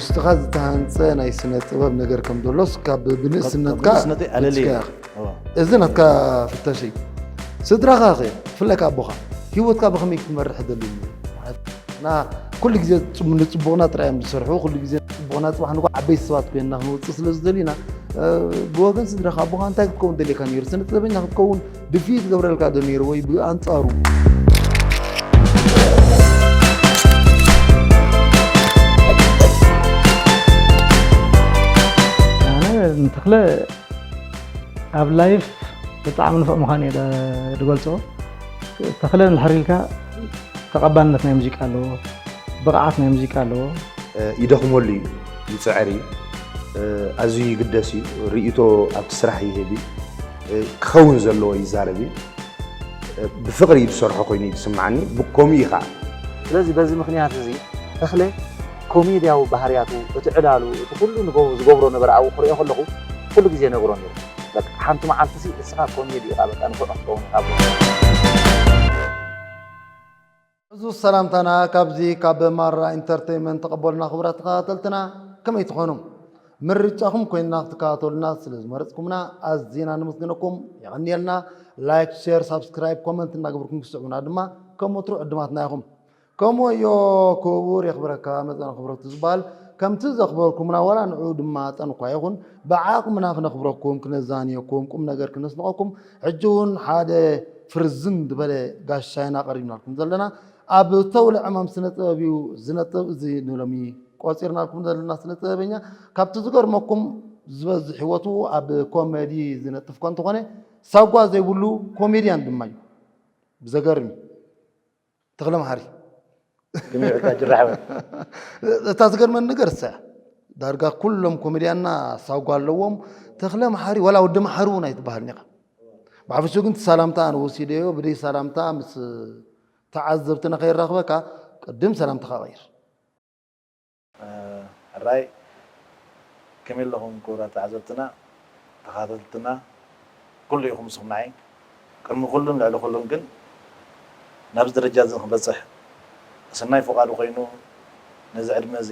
ውስጥኻ ዝተሃንፀ ናይ ስነ ጥበብ ነገር ከም ዘሎስ ካብ ብንእስነትካ ብንእስነተይ ኣለለየ። ፈቲሽካ ኢኻ። እዋ። እዚ ናትካ ፍተሽ እዩ። ስድራኻ ኸ ብፍላይ ካብ ኣቦኻ ሂወትካ ብኸመይ ክትመርሕ ደልዩ? ና ኩሉ ግዜ ጽም- ንጽቡቕና ጥራይ እዮም ዝሰርሑ። ኩሉ ግዜ ንጽቡቕና ጽባሕ ንጎ ዓበይቲ ሰባት ኮይንና ክንወጽእ ስለ ዝደሊና እ፣ ብወገን ስድራኻ ኣቦኻ እንታይ ክትከውን ደልየካ ነይሩ? ስነ ጥበበኛ ክትከውን ድፍኢት ገብረልካ ዶ ነይሩ ወይ ብኣንጻሩ? ኣነ ንተኽለ ኣብ ላይፍ ብጣዕሚ ንፉዕ ምዃኑ እየ ደ- ዝገልጾ። ተኽለ እንድሕር ኢልካ ተቐባልነት ናይ ሙዚቃ ኣለዎ፣ ብቕዓት ናይ ሙዚቃ ኣለዎ። ይደኽመሉ እዩ፣ ይፅዕር እዩ፣ ኣዝዩ ይግደስ እዩ፣ ርእይቶ ኣብቲ ስራሕ ይህብ እዩ፣ ክኸውን ዘለዎ ይዛረብ እዩ፣ ብፍቕሪ እዩ ዝሰርሖ ኮይኑ እዩ ዝስምዓኒ፣ ብ- ከምኡ እዩ ከዓ። ስለዚ በዚ ምኽንያት እዚ ተኽለ ኮሜድያዊ ባህርያቱ፣ እቲ ዕላሉ፣ እቲ ኩሉ ንገ- ዝገብሮ ነበረ ኣብኡ ክሪኦ ከለኹ ኩሉ ግዜ ነግሮ ነይሩ። በቃ ሓንቲ መዓልቲ ሲ እስኻ ኮሜዲ ኢኻ፣ በቃ ንፉዕ ክትከውን ኢኻ ብሎ። ሕዙ ሰላምታና ካብዚ ካብ ማራ ኢንተርቴይንመንት ተቐበሉና። ክቡራት ተኸታተልትና ከመይ ትኾኑ? ምርጫኹም ኮይንና ክትከታተሉና ስለ ዝመረጽኩምና ኣዚና ነመስግነኩም። የቐንየልና። ላይክ፣ ሼር፣ ሳብስክራይብ፣ ኮመንት እናገበርኩም ክትስዕቡና ድማ ከም ወትሩ ዕድማትና ኢኹም። ከምኡ እዮ ክቡር የኽብረካ መጠነ ክብረቱ ዝበሃል ከምቲ ዘኽበርኩምና ዋላ ንዑ ድማ ጠንኳ ይኹን ብዓቕምና ክነኽብረኩም ክነዛንየኩም ቁም ነገር ክነስንቐኩም ሕጂ እውን ሓደ ፍርዝን ዝበለ ጋሻይና ቀሪብናልኩም ዘለና ኣብ ተውለ ዕማም ስነ ጥበብ እዩ ዝነጥብ። እዚ ንሎሚ ቆፂርናልኩም ዘለና ስነ ጥበበኛ ካብቲ ዝገርመኩም ዝበዝሕ ህይወቱ ኣብ ኮሜዲ ዝነጥፍ እኳ እንተኾነ ሳጓ ዘይብሉ ኮሜድያን ድማ እዩ። ብዘገርም እዩ። ተኽለ መሓሪ ክምዕካ ጅራሕወ እታ ዝገርመን ነገር እሳ ዳርጋ ኩሎም ኮሜድያና ሳጓ ኣለዎም። ተኽለ መሓሪ ዋላ ወዲ መሓሪ እውን ኣይትበሃልን ኢኻ። ብሓፈሽኡ ግን እቲ ሰላምታ ኣነ ወሲደዮ ብደይ ሰላምታ ምስ ተዓዘብቲ ንኸይራኽበካ ቅድም ሰላምታኻ ቀይር። ሕራይ ከመይ ኣለኹም ክቡራት ተዓዘብትና ተኻተልትና ኩሉ ኢኹም ስኹም ንዓይ ቅድሚ ኩሉን ልዕሊ ኩሉን ግን ናብዚ ደረጃ እዚ ንክበፅሕ ሰናይ ፍቓዱ ኮይኑ ነዚ ዕድመ እዚ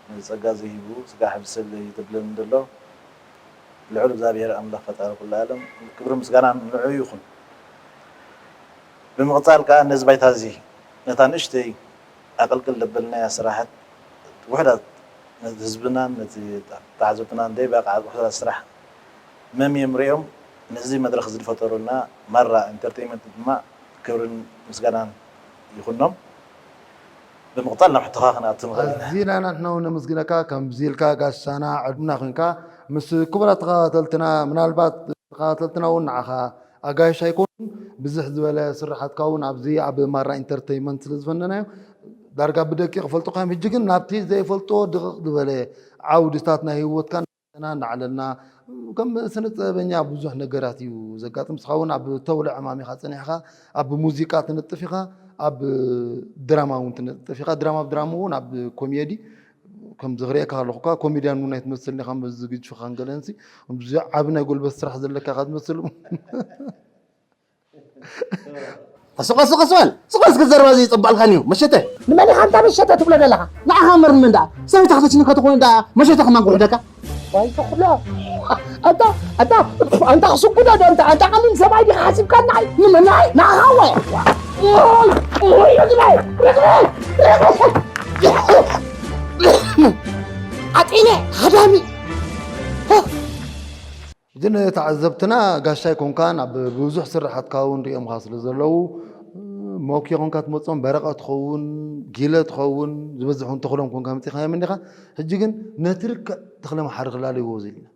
ነዚ ፀጋ እዚ ሂቡ ስጋዕ ሕብስል ይትብለኒ ዘሎ ልዑል እግዚኣብሔር ኣምላኽ ፈጣሪ ኩሉ ዓለም ክብሪ ምስጋና ንዑ ይኹን። ብምቕፃል ከዓ ነዚ ባይታ እዚ ነታ ንእሽተይ ኣቐልቅል ለበልናያ ስራሓት ውሕዳት ነቲ ህዝብናን ነቲ ተዓዘብትናን ደይበቕዓ ውሕዳት ስራሕ መምዮም ሪኦም ነዚ መድረኽ እዚ ዝፈጠሩልና ማራ ኢንተርቴይንመንት ድማ ክብርን ምስጋናን ይኹኖም። ብምቕፃል ናብ ሕቶኻ ክንኣቱ ንኽእል ኢና። ኣዚና ንሕና እውን ነመስግነካ ከምዚ ኢልካ ጋሻና ዕድምና ኮንካ ምስ ክቡራት ተኸታተልትና ምናልባት ተኸታተልትና እውን ንዓኻ ኣጋይሽ ኣይኮኑን። ብዝሕ ዝበለ ስራሓትካ እውን ኣብዚ ኣብ ማራ ኢንተርተይመንት ስለ ዝፈነናዮ ዳርጋ ብደቂ ክፈልጡካ እዮም። ሕጂ ግን ናብቲ ዘይፈልጥዎ ድቕቕ ዝበለ ዓውድታት ናይ ህይወትካ እናዕለልና ከም ስነ ጥበበኛ ብዙሕ ነገራት እዩ ዘጋጥም። ንስኻ እውን ኣብ ተውለ ዕማም ኢኻ ጸኒሕካ፣ ኣብ ሙዚቃ ትነጥፍ ኢኻ፣ ኣብ ድራማ እውን ትነጥፍ ኢኻ። ድራማ ብድራማ እውን ኣብ ኮሜዲ ከምዚ ክርእየካ ከለኹ እኳ ኮሜድያን እውን ኣይትመስልን ኢኻ። ምስዚ ግጅፍኻን ገለን ሲ ብዙሕ ዓቢ ናይ ጉልበት ስራሕ ዘለካ ኢኻ ትመስል። ቀስ ቀስ ቀስ በል ስቕ በል እስኪ ዘረባ እዚ ይጸባልካኒ እዩ መሸተ። ንመን ኢኻ ኣንታ መሸተ ትብሎ ዘለኻ? ንዓኻ እምበር ንመን ደኣ? ሰበይትኻ ተችንካ ተኾይኑ ደኣ መሸተ ከማን ክውሕደካ? ዋይ ተኽሎ ኣንታ ኣንታ ኣንታ ክስጉዳ ዶ ኣንታ ኣንታ ቀሊል ሰብኣይ ዲኻ ሓሲብካ ንዓይ ንመን ንዓይ ንዓኻ ወይ ወይ ወይ ወይ ዓጢነ ሃዳሚ ግን ተዓዘብትና ጋሻ ኣይኮንካን ኣብ ብዙሕ ስራሓትካ እውን ሪኦምካ ስለ ዘለዉ ሞኪ ኮንካ ትመፅኦም በረቐ ትኸውን ጊለ ትኸውን ዝበዝሕ እውን ተኽሎም ኮንካ መፂኻዮም እንዲኻ። ሕጂ ግን ነቲ ርክዕ ተኽለ መሓሪ ክላለይዎ ዘልና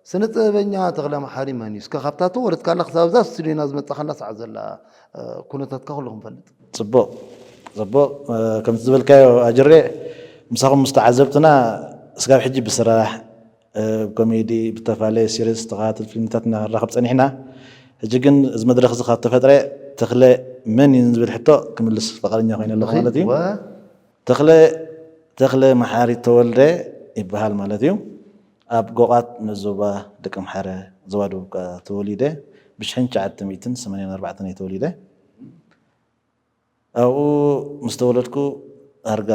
ስነ ጥበበኛ ተኽለ መሓሪ መን እዩ? እስከ ካብታ ተወለድካላ ክሳብ እዛ ስቱዲዮና ዝመፃኻላ ሰዓት ዘላ ኩነታትካ ኩሉ ክንፈልጥ። ፅቡቕ ፅቡቕ ከምቲ ዝበልካዮ ኣጅሬ ምሳኹም ምስ ተዓዘብትና እስካብ ሕጂ ብስራሕ ብኮሜዲ ብተፋለየ ሲሪስ ተኸታተል ፊልምታት እናራኸብ ፀኒሕና። ሕጂ ግን እዚ መድረኽ እዚ ካብ ተፈጥረ ተኽለ መን እዩ ንዝብል ሕቶ ክምልስ ፈቃደኛ ኮይነ ኣለኹ ማለት እዩ። ተኽለ ተኽለ መሓሪ ተወልደ ይበሃል ማለት እዩ። ኣብ ጎቓት ንዞባ ደቂ ኣምሓረ ዞባ ደቡብ ከኣ ተወሊደ። ብሽሕን ትሽዓተ ሚእትን ሰማንያን ኣርባዕተን እየ ተወሊደ። ኣብኡ ምስ ተወለድኩ ኣርጋ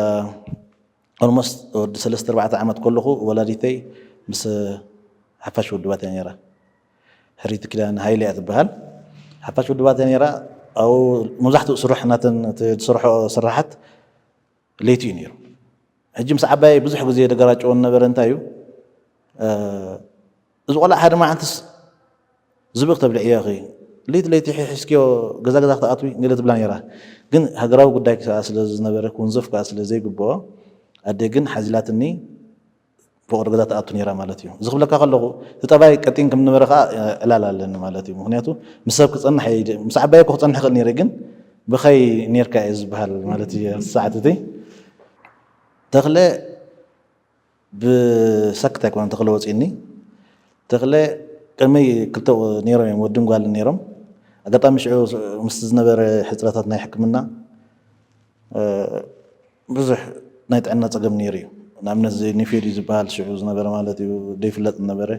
ኦልሞስት ወዲ ሰለስተ ኣርባዕተ ዓመት ከለኹ ወላዲተይ ምስ ሓፋሽ ውድባት እያ ነይራ። ሕሪቲ ኪዳን ሃይለ እያ ትበሃል። ሓፋሽ ውድባት እያ ነይራ። ኣብኡ መብዛሕትኡ ስራሕ ናተን እቲ ዝሰርሖ ስራሓት ለይቲ እዩ ነይሩ። ሕጂ ምስ ዓባየይ ብዙሕ ግዜ ደገራጨወን ነበረ። እንታይ እዩ እዚ ቆልዓ ሓደ መዓልትስ ዝብኢ ክተብልዕዮ ኢኺ፣ ለይቲ ለይቲ ሒዝክዮ ገዛ ገዛ ክትኣትዊ ገለ ትብላ ነይራ። ግን ሃገራዊ ጉዳይ ከዓ ስለ ዝነበረ ክውንዘፍ ከዓ ስለ ዘይግብኦ ኣደ ግን ሓዚላትኒ ፍቕሪ ገዛ ትኣቱ ነይራ ማለት እዩ። እዚ ክብለካ ከለኹ እቲ ጠባይ ቀጢን ከም ነበረ ከዓ ዕላል ኣለኒ ማለት እዩ። ምክንያቱ ምስ ሰብ ክፀንሕ ምስ ዓባየ እኮ ክፀንሕ ክእል ነይረ ግን ብኸይ ነርካ እየ ዝበሃል ማለት እዩ። ሰዓት እቲ ተኽለ ብሰክት ኣይኮነን ተኽለ ወፂእኒ። ተኽለ ቅድመይ ክልተ ነይሮም እዮም ወድን ጓልን ነይሮም። ኣጋጣሚ ሽዑ ምስ ዝነበረ ሕፅረታት ናይ ሕክምና ብዙሕ ናይ ጥዕና ፀገም ነይሩ እዩ። ንኣብነት እዚ ኒፌድ እዩ ዝበሃል ሽዑ ዝነበረ ማለት እዩ ዘይፍለጥ ዝነበረ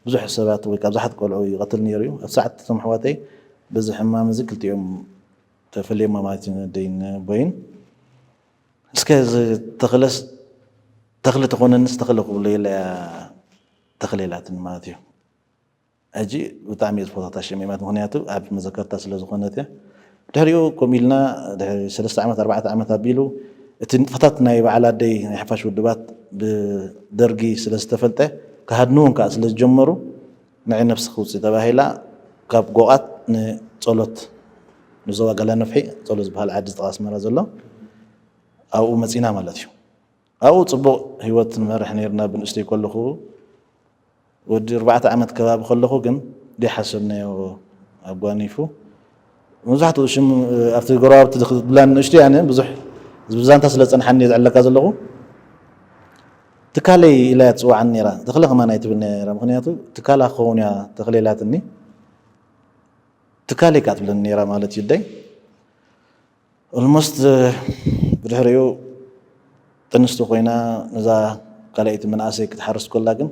ብዙሕ ሰባት ወይ ካብ ብዙሓት ቆልዑ ይቐትል ነይሩ እዩ። ኣብ ሰዓት እቶም ኣሕዋተይ በዚ ሕማም እዚ ክልቲኦም ተፈልዮም ማለት እዩ ነደይን ቦይን። እስከ እዚ ተኽለስ ተኽሊ ተኾነንስ ተኽሊ ክብሎ የለ እያ ተኽሊ ኢላትኒ ማለት እዩ። ሕጂ ብጣዕሚ እየ ዝፈታታ ሽም ማለት ምክንያቱ ኣብ መዘከርታ ስለ ዝኾነት እያ። ድሕሪኡ ከምኡ ኢልና ድሕሪ ሰለስተ ዓመት ኣርባዕተ ዓመት ኣቢሉ እቲ ንጥፈታት ናይ በዓል ኣደይ ናይ ሓፋሽ ውድባት ብደርጊ ስለ ዝተፈልጠ ክሃድንዎም ከዓ ስለ ዝጀመሩ ንዒ ነብሲ ክውፅእ ተባሂላ ካብ ጎቓት ንፀሎት ንዞባ ጋላ ነፍሒ ፀሎት ዝበሃል ዓዲ ጥቓ ኣስመራ ዘሎ ኣብኡ መፂና ማለት እዩ። ኣብኡ ፅቡቕ ህይወት ንመርሕ ነይርና ብንእሽተይ ከለኹ ወዲ ኣርባዕተ ዓመት ከባቢ ከለኹ ግን ዘይሓሰብናዮ ኣጓኒፉ መብዛሕትኡ ሽም ኣብቲ ጎረባብቲ ዝብላን ንእሽተይ ኣነ ብዙሕ ብዛንታ ስለ ዝፀንሓኒ እየ ዝዕለካ ዘለኹ ትካለይ ኢላ እያ ትፅዋዓኒ ነይራ። ተኽለ ከማን ኣይትብል ነይራ ምክንያቱ ትካላ ክኸውን እያ ተኽለ ኢላትኒ ትካለይ እካ ትብለኒ ነይራ ማለት እዩ ኣደይ። ኦልሞስት ብድሕሪኡ ጥንስቲ ኮይና ነዛ ካልኣይቲ መናእሰይ ክትሓርስ ከላ ግን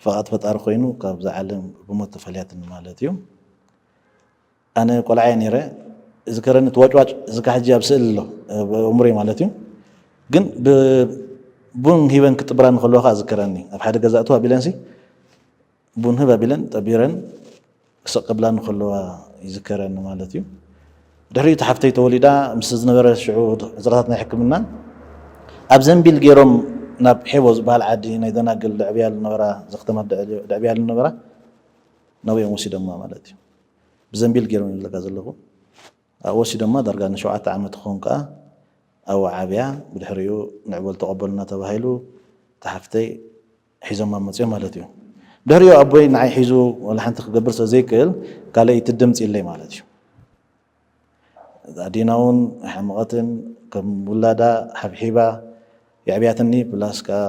ፍቓድ ፈጣሪ ኮይኑ ካብዛ ዓለም ብሞት ተፈልያትኒ ማለት እዩ። ኣነ ቆልዓ እየ ነይረ። ዝከረኒ እቲ ዋጭዋጭ እዚ ካ ሕጂ ኣብ ስእሊ ኣሎ ኣብ ኣእምሮይ ማለት እዩ። ግን ብ- ቡን ሂበን ክጥብራ እንከለዋ ከዓ ዝከረኒ ኣብ ሓደ ገዛ እቱ ኣቢለንሲ ቡን ህብ ኣቢለን ጠቢረን ክሰቀብላ እንከለዋ ይዝከረኒ ማለት እዩ። ድሕሪኡ እቲ ሓፍተይ ተወሊዳ ምስ ዝነበረ ሽዑ ዕፅረታት ናይ ሕክምና ኣብ ዘንቢል ገይሮም ናብ ሔቦ ዝበሃል ዓዲ ናይ ደናግል ደዕብያ ዝነበራ ዘክተማ ደዕብያ ዝነበራ ናብኦም ወሲዶማ ማለት እዩ። ብዘንቢል ገይሮም ይብለካ ዘለኹ ኣብኡ ወሲዶማ ዳርጋ ንሸውዓተ ዓመት ክኸውን ከዓ ኣብኡ ዓብያ ብድሕሪኡ ንዕበል ተቐበሉና ተባሂሉ እታ ሓፍተይ ሒዞማ መፅዮም ማለት እዩ። ድሕሪኡ ኣቦይ ንዓይ ሒዙ ወላ ሓንቲ ክገብር ስለ ዘይክእል ካልኣይቲ ድምፂ ኢለይ ማለት እዩ። ኣዴና እውን ሓመቐትን ከም ውላዳ ሓብሒባ የዕብያትኒ ፕላስ ከዓ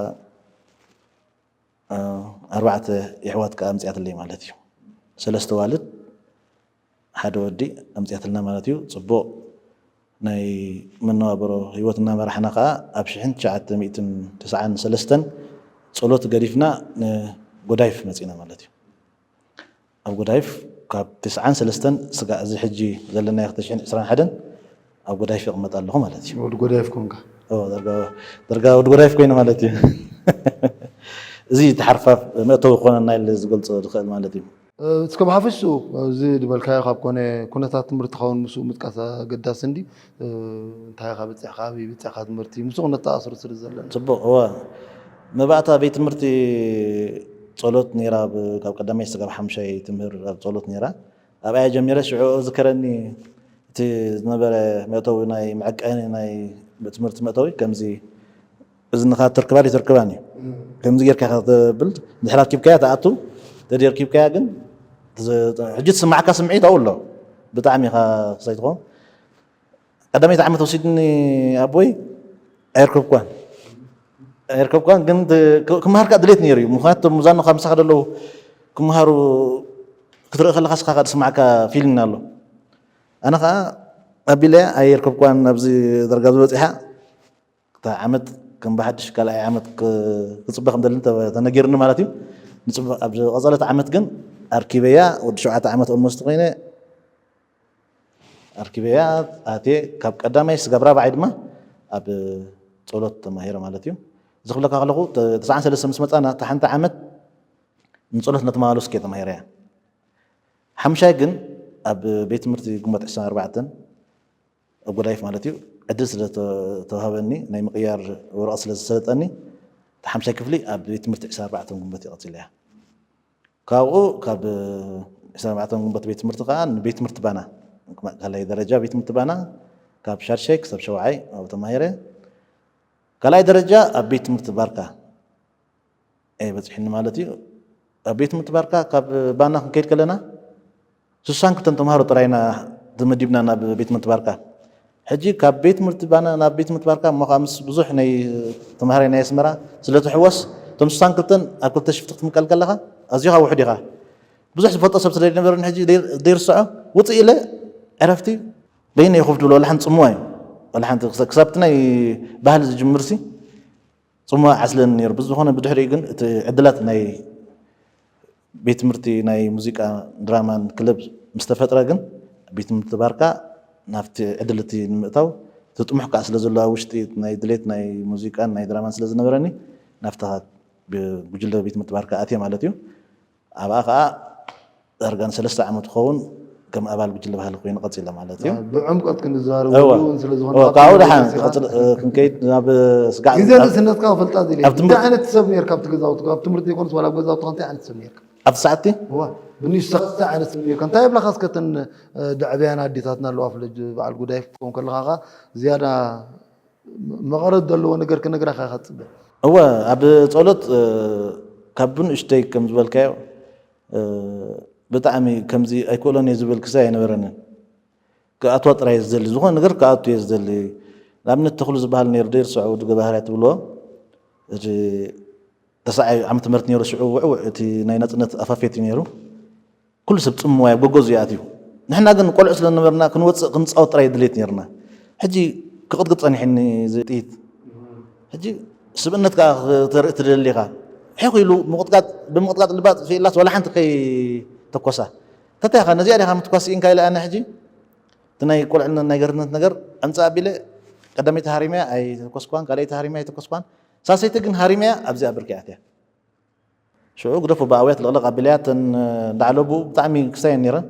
ኣርባዕተ የሕዋት ከዓ ኣምፅያትለይ ማለት እዩ። ሰለስተ ዋልድ ሓደ ወዲ ኣምፅያትልና ማለት እዩ። ፅቡቕ ናይ መነባብሮ ህይወት እናመራሕና ከዓ ኣብ ሽሕን ትሽዓተ ሚእትን ተስዓን ሰለስተን ፀሎት ገዲፍና ንጎዳይፍ መፂና ማለት እዩ። ኣብ ጎዳይፍ ካብ ተስዓን ሰለስተን ስጋ እዚ ሕጂ ዘለናዮ ክልተ ሽሕን ዕስራን ሓደን ኣብ ጎዳይፍ ይቕመጥ ኣለኹ ማለት እዩ። ወዲ ጎዳይፍ ኮንካ? ኦ፣ ዳርጋ ዳርጋ ወዲ ጎዳይፍ ኮይኑ ማለት እዩ። እዚ ተሓርፋፍ መእተዊ ክኾነና ኢለ ዝገልፆ ዝኽእል ማለት እዩ። እስከ ብሓፈሽኡ እዚ ዝበልካዮ ካብ ኮነ ኩነታት ትምህርቲ ኸውን ምስኡ ምጥቃስ ኣገዳሲ እንዲ እንታይ ኢኻ በፂሕካ ኣበይ በፂሕካ ትምህርቲ ምስኡ ክነተኣስሩ ስለ ዘለና። ፅቡቕ እወ መባእታ ቤት ትምህርቲ ጸሎት ነይራ ካብ ቀዳማይ ስጋብ ሓምሻይ ትምህር ኣብ ጸሎት ነይራ ኣብኣያ ጀሚረ ሽዑ ዝከረኒ እቲ ዝነበረ መእተዊ ናይ መዐቀኒ ናይ ትምህርቲ መእተዊ ከምዚ እዝንኻ ተርክባ ተርክባን እዩ ከምዚ ጌርካ ተብል ድሕር ኣርኪብካያ ተኣቱ ተደርኪብካያ ግን ሕጂ ትስማዕካ ስምዒት ኣው ኣሎ ብጣዕሚ ኢኻ ክሳይ ትኾን ቀዳመይቲ ዓመት ወሲድኒ ኣቦይ ኣይርከብኳን ኣይርከብኳን ግን ክመሃር ከዓ ድሌት ነይሩ እዩ ምክንያቱ ምዛኑ ካብ ምሳኻ ደለዉ ክመሃሩ ክትርኢ ከለካ ስኻ ዝስማዕካ ፊሊንግ ኣሎ ኣነ ከዓ ኣቢለያ ኣይርከብኳን ኣብዚ ደረጃ ዝበፂሓ እታ ዓመት ከም ብሓድሽ ካልኣይ ዓመት ክፅበ ከም ደልን ተነጊርኒ ማለት እዩ ንፅበ ኣብ ዝቐፀለት ዓመት ግን ኣርኪበያ ወዲ ሸውዓተ ዓመት ኦልሞስት ኮይነ ኣርኪበያ ኣትየ ካብ ቀዳማይ ስጋብ ራብዓይ ድማ ኣብ ጸሎት ተማሂረ ማለት እዩ። እዚ ክብለካ ከለኹ፣ ተ-፣ ተስዓን ሰለስተን ምስ መጻና፣ እታ ሓንቲ ዓመት ንጸሎት ነተማሃሉ እስከ ተማሂረ እያ። ሓምሻይ ግን ኣብ ቤት ትምህርቲ ግንቦት ዕስራን ኣርባዕተን፣ ኣብ ጎዳይፍ ማለት እዩ፣ ዕድል ስለ ተዋሃበኒ፣ ናይ ምቕያር ወረቐት ስለ ዝሰለጠኒ፣ እታ ሓምሻይ ክፍሊ ኣብ ቤት ትምህርቲ ዕስራን ኣርባዕተን ግንቦት ይቐጽል እያ። ካብኡ፣ ካብ ዕስራን ኣርባዕተን ግንቦት ቤት ትምህርቲ ከኣ ንቤት ትምህርቲ ባና፣ ካልኣይ ደረጃ ቤት ትምህርቲ ባና፣ ካብ ሻድሻይ ክሳብ ሸውዓይ ኣብኡ ተማሂረ። ካልኣይ ደረጃ ኣብ ቤት ትምህርቲ ባርካ እየ በጺሑኒ ማለት እዩ። ኣብ ቤት ትምህርቲ ባርካ ካብ ባና ክንከይድ ከለና፣ ስሳን ክልተን ተምሃሮ ጥራይ ኢና ተመዲብና ናብ ቤት ትምህርቲ ባርካ። ሕጂ ካብ ቤት ትምህርቲ ባና ናብ ቤት ትምህርቲ ባርካ እሞ ከኣ ምስ ብዙሕ ናይ ተምሃራይ ናይ ኣስመራ ስለ ትሕወስ፣ እቶም ስሳን ክልተን ኣብ ክልተ ሽፍቲ ክትምቀል ከለኻ፣ ኣዚኻ ውሑድ ኢኻ። ብዙሕ ዝፈልጦ ሰብ ስለ ዘይነበረኒ፣ ሕጂ ደይ-፣ ደይርስዖ፣ ውጽእ ኢለ ዕረፍቲ በይነይ ኮፍ ድብሎ፣ ወላ ሓንቲ ጽምዋ እዩ። ወላ ሓንቲ ክሳ-፣ ክሳብ እቲ ናይ ባህሊ ዝጅምርሲ ጽምዋ ዓስለኒ ነይሩ። ብዝኾነ ብድሕሪኡ ግን እቲ ዕድላት ናይ ቤት ትምህርቲ ናይ ሙዚቃ፣ ድራማን ክለብ ምስ ተፈጥረ ግን፣ ቤት ትምህርቲ ባርካ ናብቲ ዕድል እቲ ንምእታው፣ እቲ ጥሙሕ ከኣ ስለ ዘሎ ኣብ ውሽጢ ናይ ድሌት ናይ ሙዚቃን ናይ ድራማን ስለ ዝነበረኒ፣ ናብታ ብ-፣ ጉጅለ ቤት ትምህርቲ ባርካ ኣትየ ማለት እዩ። ኣብኣ ከኣ ዳርጋ ንሰለስተ ዓመት ክኸውን ከም ኣባል ጉጅለ ባህሊ ኮይኑ ቀጺለ ማለት እዩ። ብዕምቀት ክንዛረበሉ እወ። እውን ስለ ዝኾነ፣ እወ፣ ካብቲ ካብኡ ደሓን መጀመርታ ክቐጽል፣ እ፣ ክንከይድ ናብ ስጋዕ ግዜ ኣብ ንእስነትካ ክፈልጣ ዘድልየ። ኣብ ትምህርቲ እንታይ ዓይነት ሰብ ነርካ? ኣብቲ ገዛውትካ፣ ኣብ ትምህርቲ ዘይኮነስ ዋላ ኣብ ገዛውትካ እንታይ ዓይነት ሰብ ነርካ? ኣብቲ ሰዓትቲ? እዋ፣ ብንእሽቶ እንታይ ዓይነት ሰብ ነርካ? እንታይ ይብላኻ እስከ እተን፣ እ፣ ደዕብያን ኣዴታትና ኣለዋ፣ ፍለጅ በዓል ጉዳይ ክትከውን ከለኻ ኸኣ ዝያዳ መቐረት ዘለዎ ነገር ክነግራኻ ኢኻ ትጽበ። እወ፣ ኣብ ጸሎት፣ እ፣ ካብ ብንእሽተይ ከም ዝበልካዮ፣ እ፣ ብጣዕሚ ከምዚ ኣይክእሎን እየ ዝብል ክሳይ ኣይነበረንን። ክኣትዋ ጥራይ እየ ዝደሊ። ዝኾነ ነገር ክኣቱ እየ ዝደሊ። ንኣብነት ተኽሉ ዝበሃል ነይሩ፣ ደይርስዖ፣ ወዲ ገባህርያ ትብልዎ። እቲ ተስዓይ ዓመተ ምህረት ነይሩ፣ ሽዑ ውዕውዕ እቲ ናይ ናጽነት ኣፋፌት እዩ ነይሩ። ኩሉ ሰብ ጽምዋ ኣብ ጎጎ እዩ ኣትዩ። ንሕና ግን ቆልዑ ስለ ዝነበርና ክንወጽእ ክንጻወት ጥራይ ድሌት ነይርና። ሕጂ ክቕጥቅጥ ጸኒሕኒ እዚ ጥይት። ሕጂ ስብእነትካ ክተርኢ ትደሊ ኢኻ። ሒኽ ኢሉ ምቕጥቃጥ፣ ብምቕጥቃጥ ልባ ጥፊእላስ ዋላ ሓንቲ ከይተኮሳ። እንታይ ኢኻ ነዚኣ ዲኻ ምትኳስ ስኢንካ ኢለ ኣነ ሕጂ እቲ ናይ ቆልዕነት ናይ ገርነት ነገር ኣምጽእ ኣቢለ ቀዳመይቲ ሃሪመያ ኣይተኮስኳን፣ ካልኣይቲ ሃሪመያ ኣይተኮስኳን። ሳሰይቲ ግን ሃሪመያ ኣብዚኣ ብርኪ ኣትያ። ሽዑ ግደፎ ብኣውያት ለቕለቕ ኣቢለያ፣ እተን እንዳዕለቡ ብጣዕሚ ክስታይ እየን ነይረን።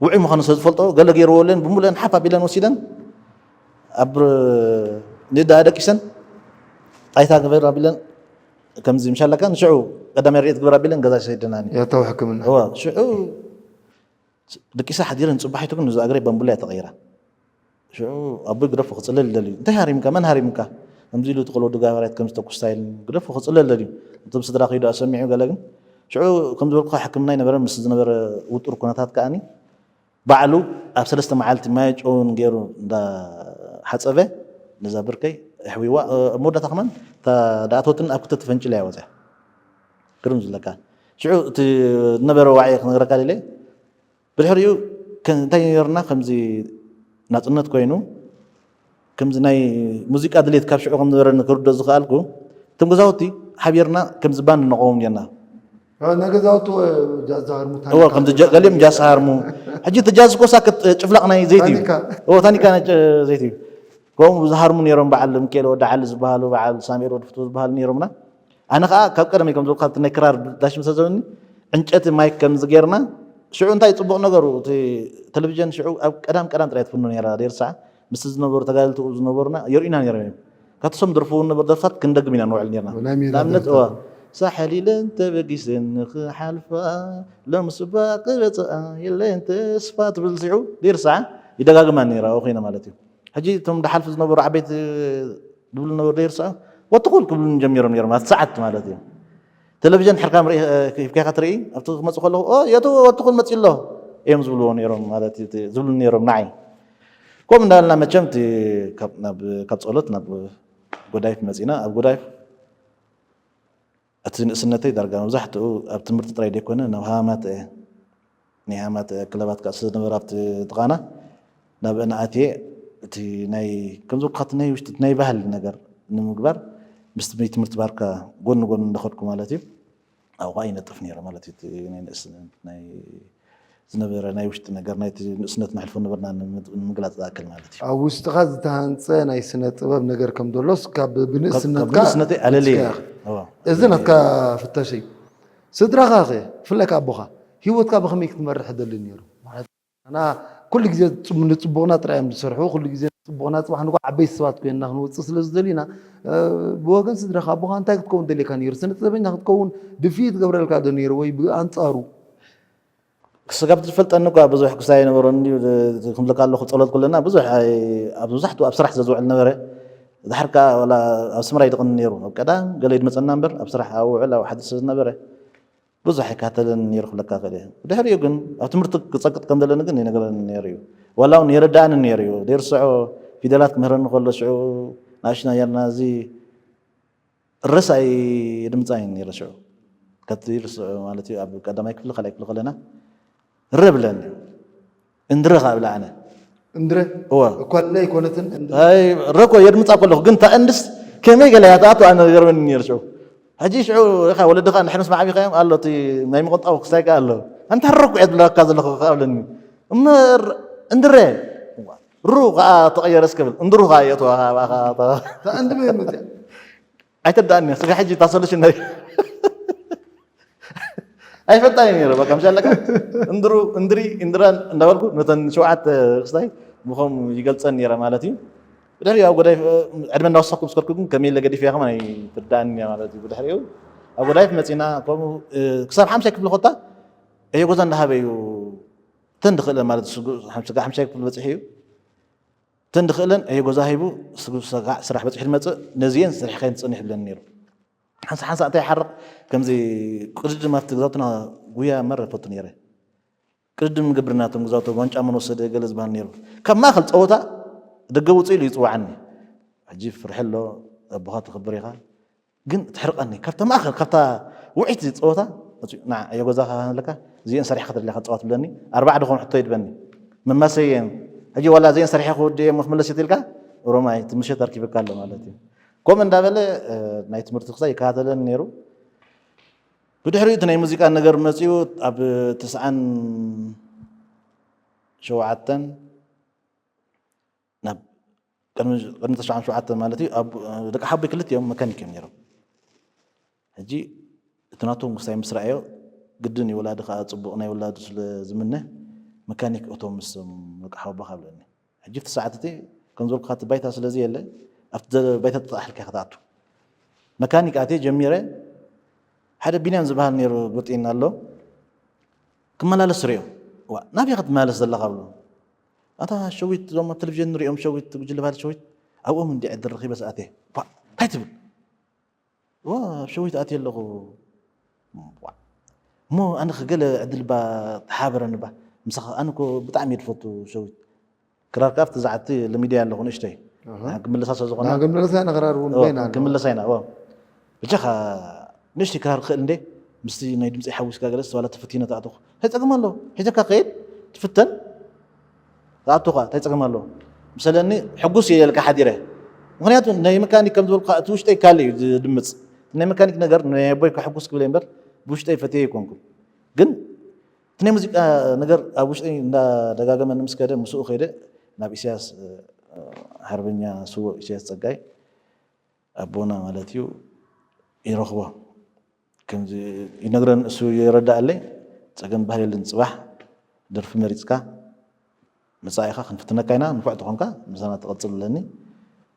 ውዑይ ምዃኑ ስለ ዝፈልጦ፣ ገለ ገይርዎ ኣለየን፣ ብምሉአን ሓፍ ኣቢለን ወሲደን፣ ኣብ ንእዳ ደቂሰን፣ ጣይታ ግበር ኣቢለን፣ ከምዚ ምሻለካ፣ ንሽዑ ቀዳማይ ረድኤት ግበር ኣቢለን ገዛ ሰዲደናኒ። የእተው ሕክምና። እወ፣ ሽዑ ደቂሰ ሓዲረን፣ ጽባሒቱ ግን እዛ እግረይ ባምቡላ እያ ተቐይራ። ሽዑ ኣቦይ ግደፎ ክጽለል ይደሊ እዩ። "እንታይ ሃሪምካ? መን ሃሪምካ?" ከምዚ ኢሉ እቲ ቆልዑ ድጋባርያት ከምዚ ተኩስታ ኢሉኒ። ግደፎ ክጽለል ደልዩ። ነቶም ስድራ ከይዱ ኣሰሚዑ ገለ ግን ሽዑ ከም ዝበልኩኻ ሕክምና ኣይነበረን። ምስ ዝነበረ ውጡር ኩነታት ከኣኒ ባዕሉ ኣብ ሰለስተ መዓልቲ ማይ ጨውን ገይሩ እንዳሓጸበ ነዛ ብርከይ ኣሕዊዋ። ኣብ መወዳእታ ከማን እታ ድኣተወትን ኣብ ክልተ ተፈንጭላ እያ ወጽያ። ግርም ዝብለካ። ሽዑ እቲ ዝነበረ ዋዒ ክነግረካ ደልየ። ብድሕሪኡ ከ-፣ እንታይ ነይርና፣ ከምዚ ናጽነት ኮይኑ፣ ከምዚ ናይ ሙዚቃ ድሌት ካብ ሽዑ ከም ዝነበረኒ ክርድኦ ዝኸኣልኩ፣ እቶም ገዛውቲ ሓቢርና ከምዚ ባንድ ነቐውም ኔርና። እ፣ ናይ ገዛውቲ፣ እ፣ ጃዝ ዝሃርሙ እወ፣ ታኒካ ከምዚ ጃ-፣ ገሊኦም ጃዝ ሃርሙ። ሕጂ እቲ ጃዝ ኮሳ ክት-፣ ጭፍላቕ ናይ ዘይቲ እዩ። ታኒካ። እወ፣ ታኒካ ናይ ጨ-፣ ዘይቲ እዩ። ከምኡ ዝሃርሙ ነይሮም፣ በዓል ሚካኤል ወዲ ዓሊ ዝበሃሉ፣ በዓል ሳሙኤል ወዲ ፍትው ዝበሃሉ ነይሮምና። ኣነ ኸኣ ካብ ቀደመይ ከም ዝበልኩኻ፣ እቲ ናይ ክራር ዳሽ ምስ ዘለኒ፣ ዕንጨቲ ማይክ ከምዚ ጌርና፣ ሽዑ እንታይ ጽቡቕ ነገሩ፣ እቲ ቴሌቪዥን ሽዑ ኣብ ቀዳም ቀዳም ጥራይ ትፍኖ ነይራ፣ ደይርሳዕ ምስቲ ዝነበሩ ተጋደልቲ ዝነበሩና የርእዩና ነይሮም እዮም። ካብቲ ሶም ደርፍዎ ዝነበሩ ደርፍታት ክንደግም ኢና ንውዕል ነይርና። ናይ ሜዳ ንኣብነት፣ ደርፍታት። እዋ፣ ሳሕል ኢለን ተበጊሰን ንኽሓልፋ፣ ሎምስ ባቂ በጽኣ የለን ተስፋ ትብል ሽዑ ደይርሳዕ ይደጋግማ ነይራ፣ ኣብኡ ኮይነ ማለት እዩ። ሕጂ እቶም ድሓልፉ ዝነበሩ ዓበይቲ ዝብሉ ነበሩ፣ ደይርስዖ፣ ወትኹል ክብሉኒ ጀሚሮም ነይሮም፣ ኣብቲ ሰዓት ማለት እዩ። ቴሌቪዥን ድሕርካ ምርኢ-፣ ሂብካ ኢኻ ትርኢ፣ ኣብቲ ክመጽእ ከለኹ፣ "ኦ፣ የቱ ወትኹል መጺኡ ኣሎ?" እዮም ዝብልዎ ነይሮም፣ ማለት እዩ፣ እቲ ዝብሉኒ ነይሮም ንዓይ። ከምኡ እንዳበልና መቸም እቲ ካብ፣ ናብ፣ ካብ ጸሎት ናብ ጎዳይፍ መጺና። ኣብ ጎዳይፍ እቲ ንእስነተይ ዳርጋ መብዛሕትኡ ኣብ ትምህርቲ ጥራይ ደይኮነ፣ ናብ ሃማማተ እየ። ናይ ሃማማተ ክለባት ከኣ ስለ ዝነበራ ኣብቲ ጥቓና፣ ናብአን ኣትየ እቲ ናይ፣ ከም ዝበልኩኻ፣ እቲ ናይ ውሽጢ፣ እቲ ናይ ባህሊ ነገር ንምግባር ምስቲ ቤት ትምህርቲ ባርካ ጎኒ ጎኒ እንዳኸድኩ ማለት እዩ። ኣብኡ ከኣ ይነጥፍ ነይረ ማለት እዩ። እቲ ናይ ንእስ-፣ ናይ ዝነበረ ናይ ውሽጢ ነገር ናይቲ ንእስነት ነሕልፎ ነበርና ንምግላፅ ዝኣክል ማለት እዩ። ኣብ ውሽጥኻ ዝተሃንፀ ናይ ስነ ጥበብ ነገር ከም ዘሎስ ካብ ብንእስነትካ ንእስነተይ ኣለለየ እዚ ናትካ ፍተሽ እዩ። ስድራኻ ኸ ብፍላይ ኣቦኻ ሂወትካ ብኸመይ ክትመርሕ ደሊ ነይሩ? ኩሉ ግዜ ንፅቡቕና ጥራይ እዮም ዝሰርሑ። ኩሉ ግዜ ንፅቡቕና ፅባሕ ንጎ ዓበይቲ ሰባት ኮይንና ክንወፅእ ስለ ዝደሊና ብወገን ስድራኻ ኣቦኻ እንታይ ክትከውን ደልየካ ነይሩ? ስነ ጥበበኛ ክትከውን ድፍኢት ገብረልካ ዶ ነይሩ ወይ ብኣንፃሩ? ስጋብ ዝፈልጠኒ እኳ ብዙሕ ክሳይ ነበሮ እንዲዩ ክምልካ ኣለኹ ጸሎት ኩለና ብዙሕ ኣብ ብዙሕቱ ኣብ ስራሕ ዘዝውዕል ነበረ። ድሓር ከኣ ወላ ኣብ ስምራ ይድቕኒ ነይሩ ኣብ ቀዳም ገለ ይድመጸና እምበር ኣብ ስራሕ ኣብ ውዕል ኣብ ሓደ ስለ ዝነበረ ብዙሕ ኣይካተልን ነይሩ ክብለካ ክእል እየ። ብድሕሪኡ ግን ኣብ ትምህርቲ ክጸቅጥ ከም ዘለኒ ግን ይነግረኒ ነይሩ እዩ። ዋላ እውን የረድኣኒ ነይሩ እዩ። ዘይርስዖ ፊደላት ክምህረኒ ከሎ ሽዑ ንኣሽና ነርና እዚ ረሳይ ድምፃ እዩ ነይረ ሽዑ ከቲ ርስዑ ማለት እዩ ኣብ ቀዳማይ ክፍሊ ካልኣይ ክፍሊ ከለና ረ ብለኒ እንድረ ካብ ብላ ኣነ እንድረ እወ እኳ ለ ኣይኮነትን እንድረ ኣይ ረኮ የድምፃ ከለኹ ግን እታ እንድስ ከመይ ገለ እያ ትኣቱ ኣነ ገርመኒ ነይሩ ሽዑ ሕጂ ሽዑ ኢኻ ወለድኻ ንድሕር ምስ መዓቢኻዮም ኣሎ እቲ ናይ ምቕንጣው ክስታይ ከኣ ኣሎ ኣንታ ረኩ እየ ትብለካ ዘለኹ ከኣ ብለኒ እምበር እንድረ ሩ ከኣ ተቐየረ እስከብል እንድሩ ከኣ የእትዋኻ ኣብኣኻ እታ እንድበ የምፅያ ኣይተዳእኒ ስጋ ሕጂ እታ ሶሉሽን ናይ ኣይፈልጣ እየ ነይረ በቃ ምሽ ኣለካ እንድሩ እንድሪ እንድራን እንዳበልኩ ነተን ሸውዓተ ክስታይ ብኸም ይገልፀን ነይረ ማለት እዩ ብድሕሪ ኣብ ጎዳይ ዕድመ እንዳወሰኩ ምስ ከድኩ ግን ከመይ ኢለ ገዲፈ ከማን ኣይትርዳእን እያ ማለት እዩ ብድሕሪኡ ኣብ ጎዳይፍ መፂና ከምኡ ክሳብ ሓምሻይ ክፍሊ ኮታ እየ ጎዛ እንዳሃበ እዩ ተን ድኽእለ ማለት ስጋ ሓምሻይ ክፍሊ በፂሑ እዩ ተን ድኽእለን እየ ጎዛ ሂቡ ስራሕ በፂሑ ዝመፅእ ነዚየን ሰሪሕካየን ትፅንሕ ይብለኒ ነይሩ ሓንሳ ሓንሳ እንታይ ይሓርቕ ከምዚ ቅድድም ኣብቲ ገዛውትና ጉያ መረ ፈቱ ነይረ ቅድድም ንገብር ናቶም ገዛውቶም ዋንጫ መን ወሰደ ገለ ዝበሃል ነይሩ ካብ ማእኸል ፀወታ ደገ ውፅእ ኢሉ ይፅዋዓኒ ሕጂ ፍርሒ ኣሎ ኣቦኻ ተኽብር ኢኻ ግን ትሕርቐኒ ካብታ ማእኸል ካብታ ውዒት ፀወታ ና ኣዮ ገዛኻ ኣለካ እዚአን ሰሪሕካ ተድለካ ፀዋት ብለኒ ኣርባዕ ድኾን ሕቶ ይድበኒ መማሰየን ሕጂ ዋላ እዚአን ሰሪሐ ክወዲ እዮም ክምለስ የትልካ ሮማይ ትምሸት ኣርኪብካ ኣሎ ማለት እዩ ከምኡ እንዳበለ ናይ ትምህርቲ ክሳይ ይከታተለኒ ነይሩ ብድሕሪኡ እቲ ናይ ሙዚቃ ነገር መፂኡ ኣብ ተስዓን ሸውዓተን ናብ ቅድሚ ቅድሚ ተስዓን ሸውዓተን ማለት እዩ ኣብ ደቂ ሓቦይ ክልቲኦም መካኒክ እዮም ነይሮም ሕጂ እቲ ናቶም ክሳይ ምስ ረኣዮ ግድን እዩ ወላዲ ከዓ ፅቡቕ ናይ ወላዱ ስለ ዝምነ መካኒክ እቶም ምስ ደቂ ሓቦኻ ብለኒ ሕጂ እቲ ሰዓት እቲ ከም ዝበልኩኻ እቲ ባይታ ስለዚ የለ ኣብቲ ባይታ ተጣሒልካ ክትኣቱ መካኒክ ኣትየ ጀሚረ ሓደ ቢንያም ዝበሃል ነይሩ ብርጢና ኣሎ ክመላለስ ሪኦ ናበይ ክትመላለስ ዘለካ ብሎ ኣታ ሸዊት እዞም ኣብ ቴሌቪዥን ንሪኦም ሸዊት ጉጅለ ባህሊ ሸዊት ኣብኦም እንዲ ዕድል ረኺበ ሰኣት እየ እንታይ ትብል ኣብ ሸዊት ኣትየ ኣለኹ እሞ ኣነ ገለ ዕድል ባ ተሓበረኒ ባ ምሳኻ ኣነ እኮ ብጣዕሚ እየ ዝፈቱ ሸዊት ክራር ከኣ ኣብቲ ዝዓቲ ለሚደያ ኣለኹ ንእሽተይ ክምልሳ ስለ ዝኾነ ክንምልሳ ኢና ክራር እውን በይና ኣሎ ክንምልሳ ኢና እዎ ብቻኻ ንእሽተይ ክራር ክእል እንዴ ምስቲ ናይ ድምፂ ሓዊስካ ገለስ ዋላ ተፈቲነ ተኣተኹ እንታይ ፀገም ኣሎ ሒዘካ ከይድ ትፍተን ተኣቱኻ እንታይ ፀገም ኣሎ ምሰለኒ ሕጉስ እየ ኢለልካ ሓዲረ ምክንያቱ ናይ መካኒክ ከም ዝበልኩኻ እቲ ውሽጠይ ካልእ እዩ ዝድምፅ ናይ መካኒክ ነገር ናይ ኣቦይ ከሕጉስ ክብል እየ እምበር ብውሽጠይ ፈትየ ኣይኮንኩን ግን እቲ ናይ ሙዚቃ ነገር ኣብ ውሽጠይ እንዳደጋገመኒ ምስ ከደ ምስኡ ከይደ ናብ ኢሳያስ ሓርበኛ ስዉእ ኢሳያስ ፀጋይ ኣቦና ማለት እዩ ይረኽቦ ከምዚ ይነግረን እሱ ይረዳኣለይ ፀገም ባህል የለን ፅባሕ ደርፊ መሪፅካ መፃኢኻ ክንፍትነካ ኢና ንፉዕ ተኾንካ ምሳና ትቐፅል ኣለኒ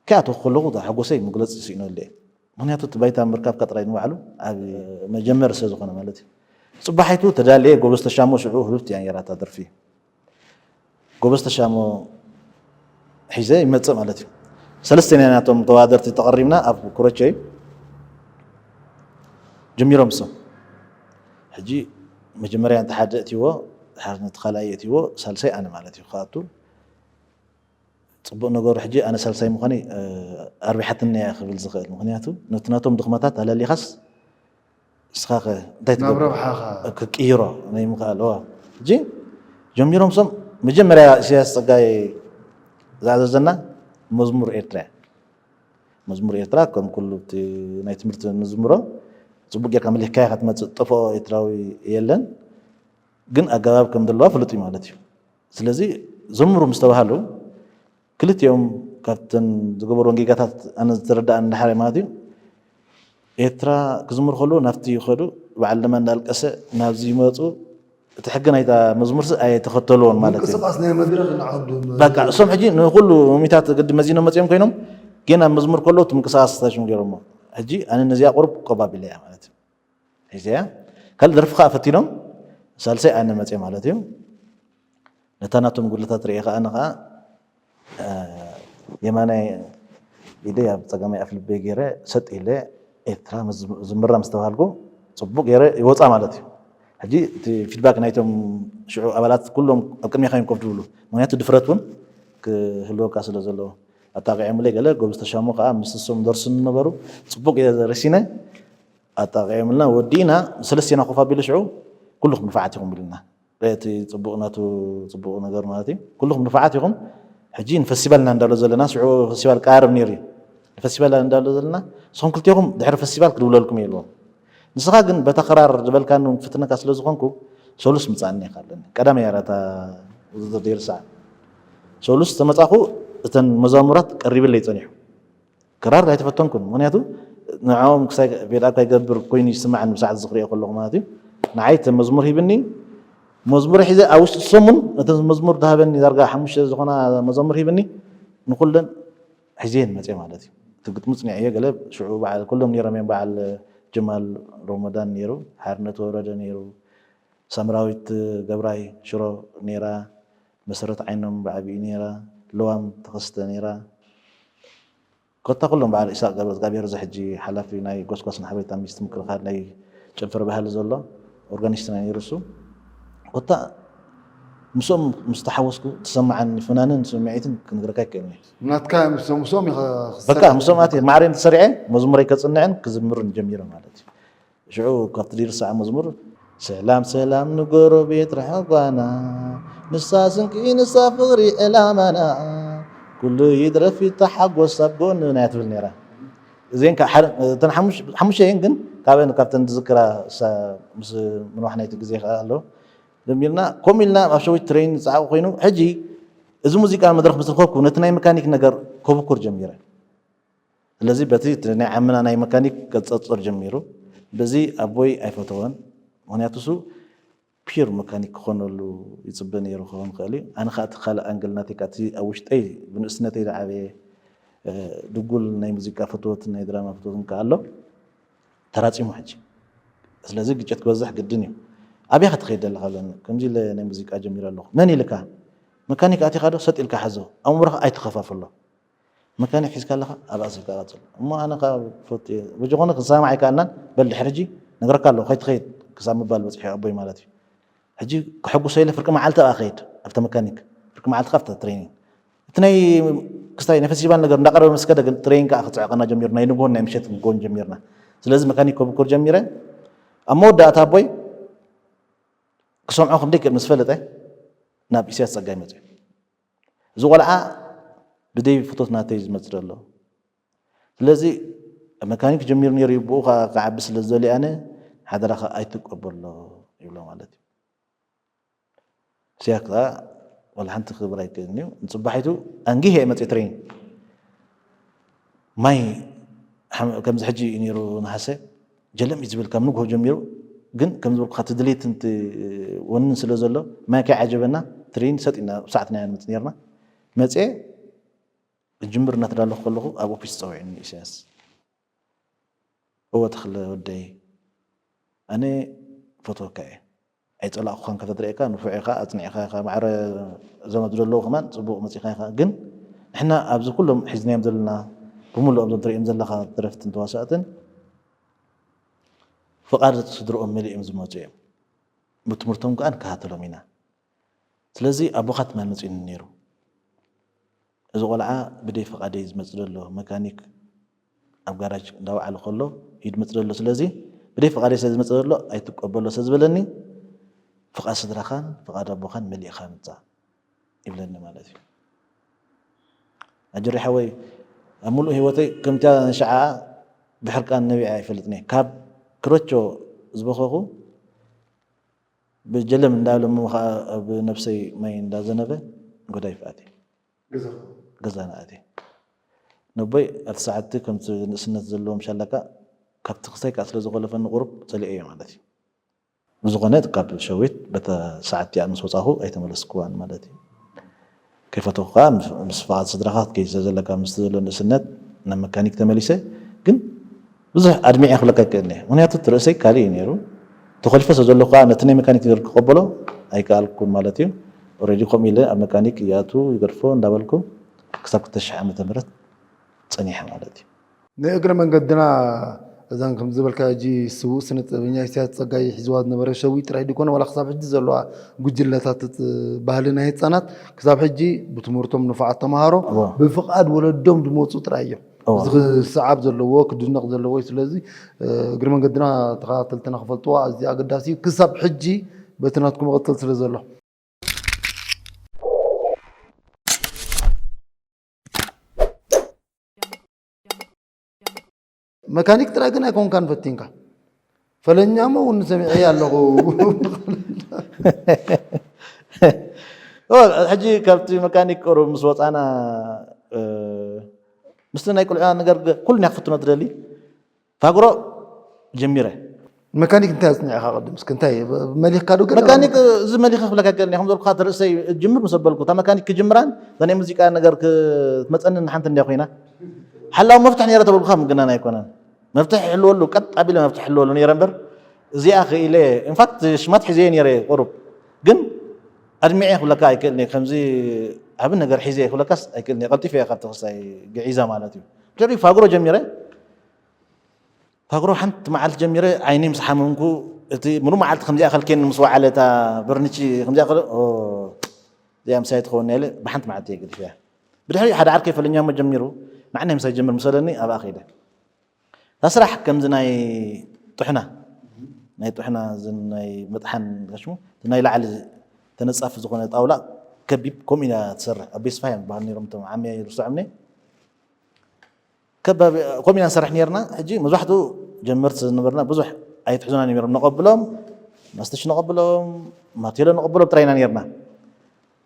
ከይኣተኹ ከለኹ እታ ሓጎሰይ መግለፂ ስኢነሉ እየ ምክንያቱ እቲ ባይታ ምርካብካ ጥራይ ንባዕሉ ኣብ መጀመሪ ስለ ዝኾነ ማለት እዩ ፅባሒቱ ተዳልየ ጎበዝ ተሻሞ ሽዑ ህብብቲ እያ ነይራ እታ ደርፊ ጎበዝ ተሻሞ ሒዘ ይመፅእ ማለት እዩ ሰለስተ ናይ ናቶም ተወዳደርቲ ተቐሪብና ኣብ ኩረቸ እዩ ጀሚሮም እሶም ሕጂ መጀመርያ እቲ ሓደ እትዎ ድሓር ነቲ ካልኣይ እትዎ ሳልሳይ ኣነ ማለት እዩ ክኣቱ ፅቡቅ ነገሩ ሕጂ ኣነ ሳልሳይ ምዃነይ ኣርቢሓትኒ እያ ክብል ዝኽእል ምክንያቱ ነቲ ናቶም ድኽመታት ኣለሊኻስ ንስኻ ከ እንታይ ናብ ትገብር ረብሓኻ ክቅይሮ ናይ ምኽኣል እዋ ሕጂ ጀሚሮም ሶም መጀመርያ ኢሳያስ ፀጋይ ዝኣዘዘና መዝሙር ኤርትራ እያ መዝሙር ኤርትራ ከም ኩሉ እቲ ናይ ትምህርቲ ንዝምሮ ፅቡቅ ጌርካ መሊሕካያ ክትመፅእ ጠፍኦ ኤርትራዊ የለን ግን ኣገባብ ከም ዘለዋ ፍሉጥ እዩ ማለት እዩ። ስለዚ ዘምሩ ምስ ተባሃሉ ክልቲኦም ካብተን ዝገበርወን ጌጋታት ኣነ ዝተረዳእ እንድሓር ማለት እዩ፣ ኤርትራ ክዝምር ከሎ ናብቲ ይኸዱ፣ በዓል ለማ እንዳልቀሰ ናብዚ ይመፁ። እቲ ሕጊ ናይታ መዝሙርሲ ኣይተኸተልዎን ማለት እዩ። ምንቅስቃስ ናይ መድረክ ንዓዱ በቃ እሶም ሕጂ ንኩሉ ሚታት ግዲ መዚኖም መፅኦም ኮይኖም ግን ኣብ መዝሙር ከሎ እቲ ምንቅስቃስ ስታሽን ገይሮሞ። ሕጂ ኣነ ነዚኣ ቁሩብ ቆባቢለ እያ ማለት እዩ። ሒዘያ ካልእ ደርፊ ከዓ ፈቲኖም ሳልሳይ ኣነ መፅእ ማለት እዩ። ነታ ናቶም ጉድለታት ርኤ ከዓ ኣነ ከዓ የማናይ ኢደይ ኣብ ፀጋማይ ኣፍልበይ ገይረ ሰጥ ኢለ ኤርትራ ዝምራ ምስ ተባሃልኩ ፅቡቅ ገይረ ይወፃ ማለት እዩ። ሕጂ እቲ ፊድባክ ናይቶም ሽዑ ኣባላት ኩሎም ኣብ ቅድሜኻ እዮም ኮፍ ድብሉ። ምክንያቱ ድፍረት እውን ክህልወካ ስለ ዘለዎ ኣጣቂዖምለይ ገለ ጎብዝ ተሻሙ ከዓ ምስ እሶም ደርሱ ነበሩ። ፅቡቅ ገይረ ረሲነ ኣጣቂዖምልና ወዲእና ሰለስቴና ኮፍ ኣቢሉ ሽዑ ኩልኩም ንፋዓት ኢኹም ኢሉና። እቲ ፅቡቅ ናቱ ፅቡቅ ነገር ማለት እዩ። ኩልኩም ንፋዓት ኢኹም። ሕጂ ንፈስቲቫል ኢና እንዳሎ ዘለና ሽዑ ፈስቲቫል ቀራርብ ነይሩ እዩ። ንፈስቲቫል እንዳሎ ዘለና ንስኹም ክልቴኹም ድሕሪ ፈስቲቫል ክድውለልኩም የልዎም። ንስኻ ግን በታ ክራር ዝበልካኒ እውን ክፍትነካ ስለ ዝኾንኩ ሰሉስ ምፃእኒ ኢኻ ኣለኒ። ቀዳማይ እያ እታ ውድድር ዘይርሳዕ። ሰሉስ ተመፃኹ እተን መዛሙራት ቀሪብለይ ፀኒሑ። ክራር ኣይተፈተንኩን ምክንያቱ ንዕኦም ክሳይ ፌድ ኣፕ ከይገብር ኮይኑ ይስማዓኒ ብሰዓት እዚ ክሪኦ ከለኹ ማለት እዩ። ንዓይ እቲ መዝሙር ሂብኒ መዝሙር ሒዘ ኣብ ውሽጢ ሰሙን ነቲ መዝሙር ዝሃበኒ ዳርጋ ሓሙሽተ ዝኾና መዘምር ሂብኒ ንኩለን ሒዘየን መፅየ ማለት እዩ። እቲ ግጥሚ ፅኒዐዮ ገለ ሽዑ በዓል ኩሎም ነይሮም እዮም በዓል ጀማል ሮሞዳን ነይሩ፣ ሓርነት ወረደ ነይሩ፣ ሳምራዊት ገብራይ ሽሮ ነይራ፣ መሰረት ዓይኖም ብዓቢኡ ነይራ፣ ለዋም ተኸስተ ነይራ፣ ኮታ ኩሎም በዓል ኢሳቅ ገብረ እግዚኣብሔር እዚ ሕጂ ሓላፊ ናይ ጎስጓስን ሓበሬታን ሚኒስትሪ ምክልኻል ናይ ጨንፈር ባህሊ ዘሎ ኦርጋኒስት ናይ ነይሩ እሱ ኮታ ምስኦም ምስ ተሓወስኩ ትሰማዓኒ ፍናንን ስምዒትን ክንግረካ ይክእልኒ ናትካ ምስኦም ምስኦም ኢኻ በቃ ምስኦም ኣትየ ማዕረን ተሰሪዐ መዝሙረይ ከፅንዕን ክዝምርን ጀሚረ ማለት እዩ። ሽዑ ካብቲ ዘይርሳዕ መዝሙር ሰላም ሰላም ንጎረቤት ርሕቕ ጓና ንሳ ስንቂ ንሳ ፍቕሪ ዕላማና ኩሉ ይድረፍ ይተሓጎስ ኣብ ጎንና እያ ትብል ነይራ። እዚአን ካብ ሓደ- እተን ሓሙሽ- ሓሙሽተ እየን ግን ካብአን ካብተን ዝዝክራ እሳ ምስ ምንዋሕ ናይቲ ግዜ ከዓ ኣሎ ደሚርና ከምኡ ኢልና ኣብ ሸዊት ትሬን ዝፀሓቁ ኮይኑ ሕጂ እዚ ሙዚቃ መድረክ ምስ ረኸብኩ ነቲ ናይ መካኒክ ነገር ከብኩር ጀሚረ። ስለዚ በቲ እቲ ናይ ዓምና ናይ መካኒክ ከፀፅር ጀሚሩ በዚ ኣቦይ ኣይፈተወን ምክንያቱ እሱ ፒር መካኒክ ክኾነሉ ይፅበ ነይሩ ክኸውን ይኽእል እዩ ኣነ ከዓ እቲ ካልእ ኣንግል ናተይ ከዓ እቲ ኣብ ውሽጠይ ብንእስነተይ ዝዓበየ ድጉል ናይ ሙዚቃ ፍትወትን ናይ ድራማ ፍትወትን ከዓ ኣሎ ተራፂሙ ሕጂ ስለዚ ግጭት ክበዝሕ ግድን እዩ ኣበይ ክትኸይድ ዘለካ ብለኒ ከምዚ ኢለ ናይ ሙዚቃ ጀሚረ ኣለኹ መን ኢልካ መካኒክ ኣቲኻ ዶ ሰጥ ኢልካ ሓዞ ኣእምሮኻ ኣይትኸፋፍሎ መካኒክ ሒዝካ ኣለኻ ኣብኣ ስልካ ቀፅል እሞ ኣነ ከዓ ፈት ብዝኾነ ክንሰማማዕ ኣይከኣልናን በል ድሕሪ ሕጂ ነግረካ ኣለኹ ከይትኸይድ ክሳብ ምባል በፂሑ ኣቦይ ማለት እዩ ሕጂ ከሐጉሶ ኢለ ፍርቂ መዓልቲ ኣብኣ ከይድ ኣብተ መካኒክ ፍርቂ መዓልቲ ካብተ ትሬኒንግ እቲ ናይ ክስታይ ናይ ፈስቲቫል ነገር እንዳቀረበ ምስ ከደ ግን ትሬኒንግ ከዓ ክፅዕቀና ጀሚሩ ናይ ንግሆን ናይ ምሸት ንግሆን ጀሚርና ስለዚ መካኒክ ከብኩር ጀሚረ ኣብ መወዳእታ ኣቦይ ክሰምዖ ክንደይ ምስ ፈለጠ ናብ ኢሳያስ ፀጋይ መፅኡ እዚ ቆልዓ ብደይ ፍቶት ናተይ ዝመፅእ ዘሎ ስለዚ መካኒክ ጀሚሩ ነይሩ እዩ ብኡ ከዓ ክዓቢ ስለ ዝደልዩ ኣነ ሓደራኻ ኣይትቀበሎ ይብሎ ማለት እዩ ስያክ ከዓ ወላ ሓንቲ ክብር ኣይክእልን እዩ ንፅባሒቱ ኣንጊህ እየ መፅእ ትሬን ማይ ከምዚ ሕጂ እዩ ነይሩ ነሃሰ ጀለም እዩ ዝብል ካብ ንግሆ ጀሚሩ ግን ከም ዝበልኩካ እቲ ድሌትን ወንን ስለ ዘሎ ማይ ከይዓጀበና ትሬን ሰጥ ኢና ሰዓት ናይ ንምፅ ነርና መፅአ ክጅምር እናተዳለኹ ከለኹ ኣብ ኦፊስ ፀውዒኒ ኢሳያስ እወ ተኽለ ወደይ ኣነ ፈትወካ እየ ኣይፀላእኩኻን ከተትርእየካ ንፉዕ ኢኻ ኣፅኒዕኻ ኢኻ ማዕረ ዘመድ ዘለዉ ከማን ፅቡቕ መፂኻ ኢኻ ግን ንሕና ኣብዚ ኩሎም ሒዝናዮም ዘለና ብምሉኦም ዘም ትርእዮም ዘለኻ ደረፍትን ተዋሳእትን ፍቓድ ስድርኦም መሊኦም ዝመፁ እዮም ብትምህርቶም ከዓ ንከታተሎም ኢና ስለዚ ኣቦኻ ትማል መፂኡኒ ነይሩ እዚ ቆልዓ ብደይ ፈቓደይ ዝመፅእ ዘሎ መካኒክ ኣብ ጋራጅ እንዳወዓለ ከሎ እዩ ዝመፅእ ዘሎ ስለዚ ብደይ ፈቓደይ ስለ ዝመፅእ ዘሎ ኣይትቀበሎ ስለ ዝበለኒ ፍቓድ ስድራኻን ፍቓድ ኣቦኻን መሊእኻ ምፃእ ይብለኒ ማለት እዩ ኣጀሪ ሓወይ ኣብ ሙሉእ ህይወተይ ከምቲያ ንሸዓ ብሕርቃን ነቢዐ ኣይፈልጥን እየ ካብ ክረቾ ዝበኸኹ ብጀለም እንዳበለ እሞ ኸዓ ኣብ ነብሰይ ማይ እንዳዘነበ ጎዳይፍ ኣትየ። ገዛና ኣትየ። ነቦይ ኣብቲ ሰዓትቲ ከምቲ ንእስነት ዘለዎ ምሻለካ ካብቲ ክስታይ ከዓ ስለ ዝኾለፈኒ ቁሩብ ጸሊኤዮ ማለት እዩ። ብዝኾነ ካብ ሸዊት በታ ሰዓት እቲኣ ምስ ወጻኹ ኣይተመለስኩዋን ማለት እዩ። ከይፈተኹ ከዓ ምስ ምስ ፍቓድ ስድራኻ ክትከይድ ስለ ዘለካ ምስቲ ዘሎ ንእስነት ናብ መካኒክ ተመሊሰ። ግን ብዙሕ ኣድሚዐ ክብለካ ኣይክእልን እየ። ምኽንያቱ እቲ ርእሰይ ካልእ እዩ ነይሩ። ተኾሊፈ ስለ ዘለኹ ከዓ ነቲ ናይ መካኒክ ነገር ክቐበሎ ኣይከኣልኩን ማለት እዩ። ኦሬዲ ከምኡ ኢለ ኣብ መካኒክ ይኣቱ ይገድፎ እንዳበልኩ ክሳብ ክልተ ሽሕ ዓመተ ምህረት ጸኒሐ ማለት እዩ። ንእግረ መንገድና እዘን ከም ዝበልካ ሕጂ ስዉእ ስነ ጥበበኛ ኢሳያስ ጸጋይ ሒዝዋ ዝነበረ ሸዊት ጥራይ ዲኮነ ዋላ ክሳብ ሕጂ ዘለዋ ጉጅለታት እቲ ባህሊ ናይ ህጻናት ክሳብ ሕጂ ብትምህርቶም ንፉዓት ተምሃሮ እዎ። ብፍቓድ ወለዶም ዝመጹ ጥራይ እዮም። እዎ። እዚ ክሰዓብ ዘለዎ ክድነቕ ዘለዎ እዩ። ስለዚ እ፣ እግረ መንገድና ተኸታተልትና ክፈልጥዋ ኣዝዩ ኣገዳሲ እዩ። ክሳብ ሕጂ በቲ ናትኩም መቐጸል ስለ ዘሎ መካኒክ ጥራይ ግን ኣይኮንካን ፈቲንካ። ፈለኛሞ እውን ሰሚዐ ኣለኹ። ኦ፣ ሕጂ ካብቲ መካኒክ ቁሩብ ምስ ወፃና፣ እ፣ ምስቲ ናይ ቁልዕና ነገር ገ-፣ ኩልና ክፍትኖ ትደሊ። ፋግሮ ጀሚረ። መካኒክ እንታይ ኣጽኒዕካ ቅድም? እስኪ እንታይ መሊኽካ ዶ ገለ? መካኒክ፣ እዚ መሊኸ ክብለካ ኣይክእልን እየ። ከም ዘልኩኻ፣ እቲ ርእሰይ ጅምር ምስ ኣበልኩ፣ እታ መካኒክ ክጅምራን፣ እዛ ናይ ሙዚቃ ነገር ክትመጸኒ ንሓንቲ እንድያ ኮይና። ሓላው መፍትሕ ነይረ ተበልኩኻ ምግናን ኣይኮነን። መፍትሕ ይሕልወሉ፣ ቀጥ ኣቢለ መፍትሕ ይሕልወሉ ነይረ እምበር፣ እዚኣ ክኢለ፣ ኢንፋክት ሽማት ሒዘ ነይረ ቁሩብ። ግን ኣድሚዐ ክብለካ ኣይክእልን እየ። ከምዚ ዓቢ ነገር ሒዘ ክብለካስ ኣይክእልን እየ። ቀልጢፈ እየ ካብቲ ክስታይ ግዒዛ ማለት እዩ። ብድሕሪኡ ፋግሮ ጀሚረ። ፋግሮ ሓንቲ መዓልቲ ጀሚረ ዓይነይ ምስ ሓመምኩ፣ እቲ ምሉእ መዓልቲ ከምዚኣ ከልኬኒ ምስ ወዓለ፣ እታ በርንቺ ከምዚኣ ከለ፣ ኦ፣ እዚኣ ምሳይ ትኸውን ኢለ ብሓንቲ መዓልቲ እየ ገዲፈያ። ብድሕሪኡ ሓደ ዓርከይ ፈለኛሞ ጀሚሩ፣ ንዓይ ምሳይ ጀምር ምስ በለኒ ኣብኣ ከይደ። እታ ስራሕ ከምዚ ናይ ጥሕና፣ ናይ ጥሕና፣ እዚ ናይ ምጥሓን፣ ሽሙ፣ እቲ ናይ ላዕሊ ተነጻፊ ዝኾነ ጣውላ ከቢብ፣ ከምኡ ኢና ትሰርሕ። ኣቦይ ስፋ እዮም ዝበሃሉ ነይሮም፣ እቶም ዓመይ ይርስዖም እየ። ከባቢ፣ ከምኡ ኢና ንሰርሕ ነይርና። ሕጂ መብዛሕትኡ ጀመርቲ ስለ ዝነበርና ብዙሕ ኣይትሕዙናን እዮም ነይሮም። ነቐብሎም፣ ማስትሽ ነቐብሎም፣ ማቴሎ ነቐብሎም ጥራይ ኢና ነይርና።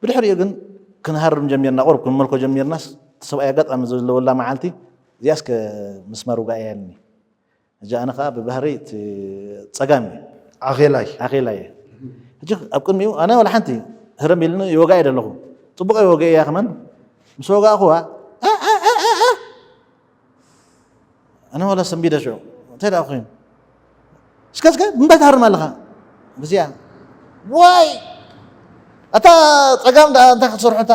ብድሕሪኡ ግን ክንሃርም ጀሚርና፣ ቁሩብ ክንመልኮ ጀሚርናስ፣ እቲ ሰብኣይ ኣጋጣሚ ዘለወላ መዓልቲ፣ እዚኣስ ከ ምስማር ውጋእ እያ ኢሉኒ። ሕጂ ኣነ ኸኣ ብባህሪ እቲ ጸጋም እየ። ዓኼላይ። ዓኼላይ እየ። ሕጂ ኣብ ቅድሚኡ ኣነ ዋላ ሓንቲ ህረም ኢሉኒ ይወግኣ እየ ዘለኹ። ጽቡቕ እየ ወግኤያ ከማን። ምስ ወጋእኹዋ፣ ኣ፣ ኣ፣ ኣ፣ ኣ፣ ኣ። ኣነ ዋላ ሰንቢደ ሽዑ። እንታይ ደኣ ኮይኑ? እስከ፣ እስከ፣ ብምንታይ ትሃርም ኣለኻ? ብዚኣ። ዋይ! ኣታ ጸጋም ደኣ እንታይ ክትሰርሑ እታ?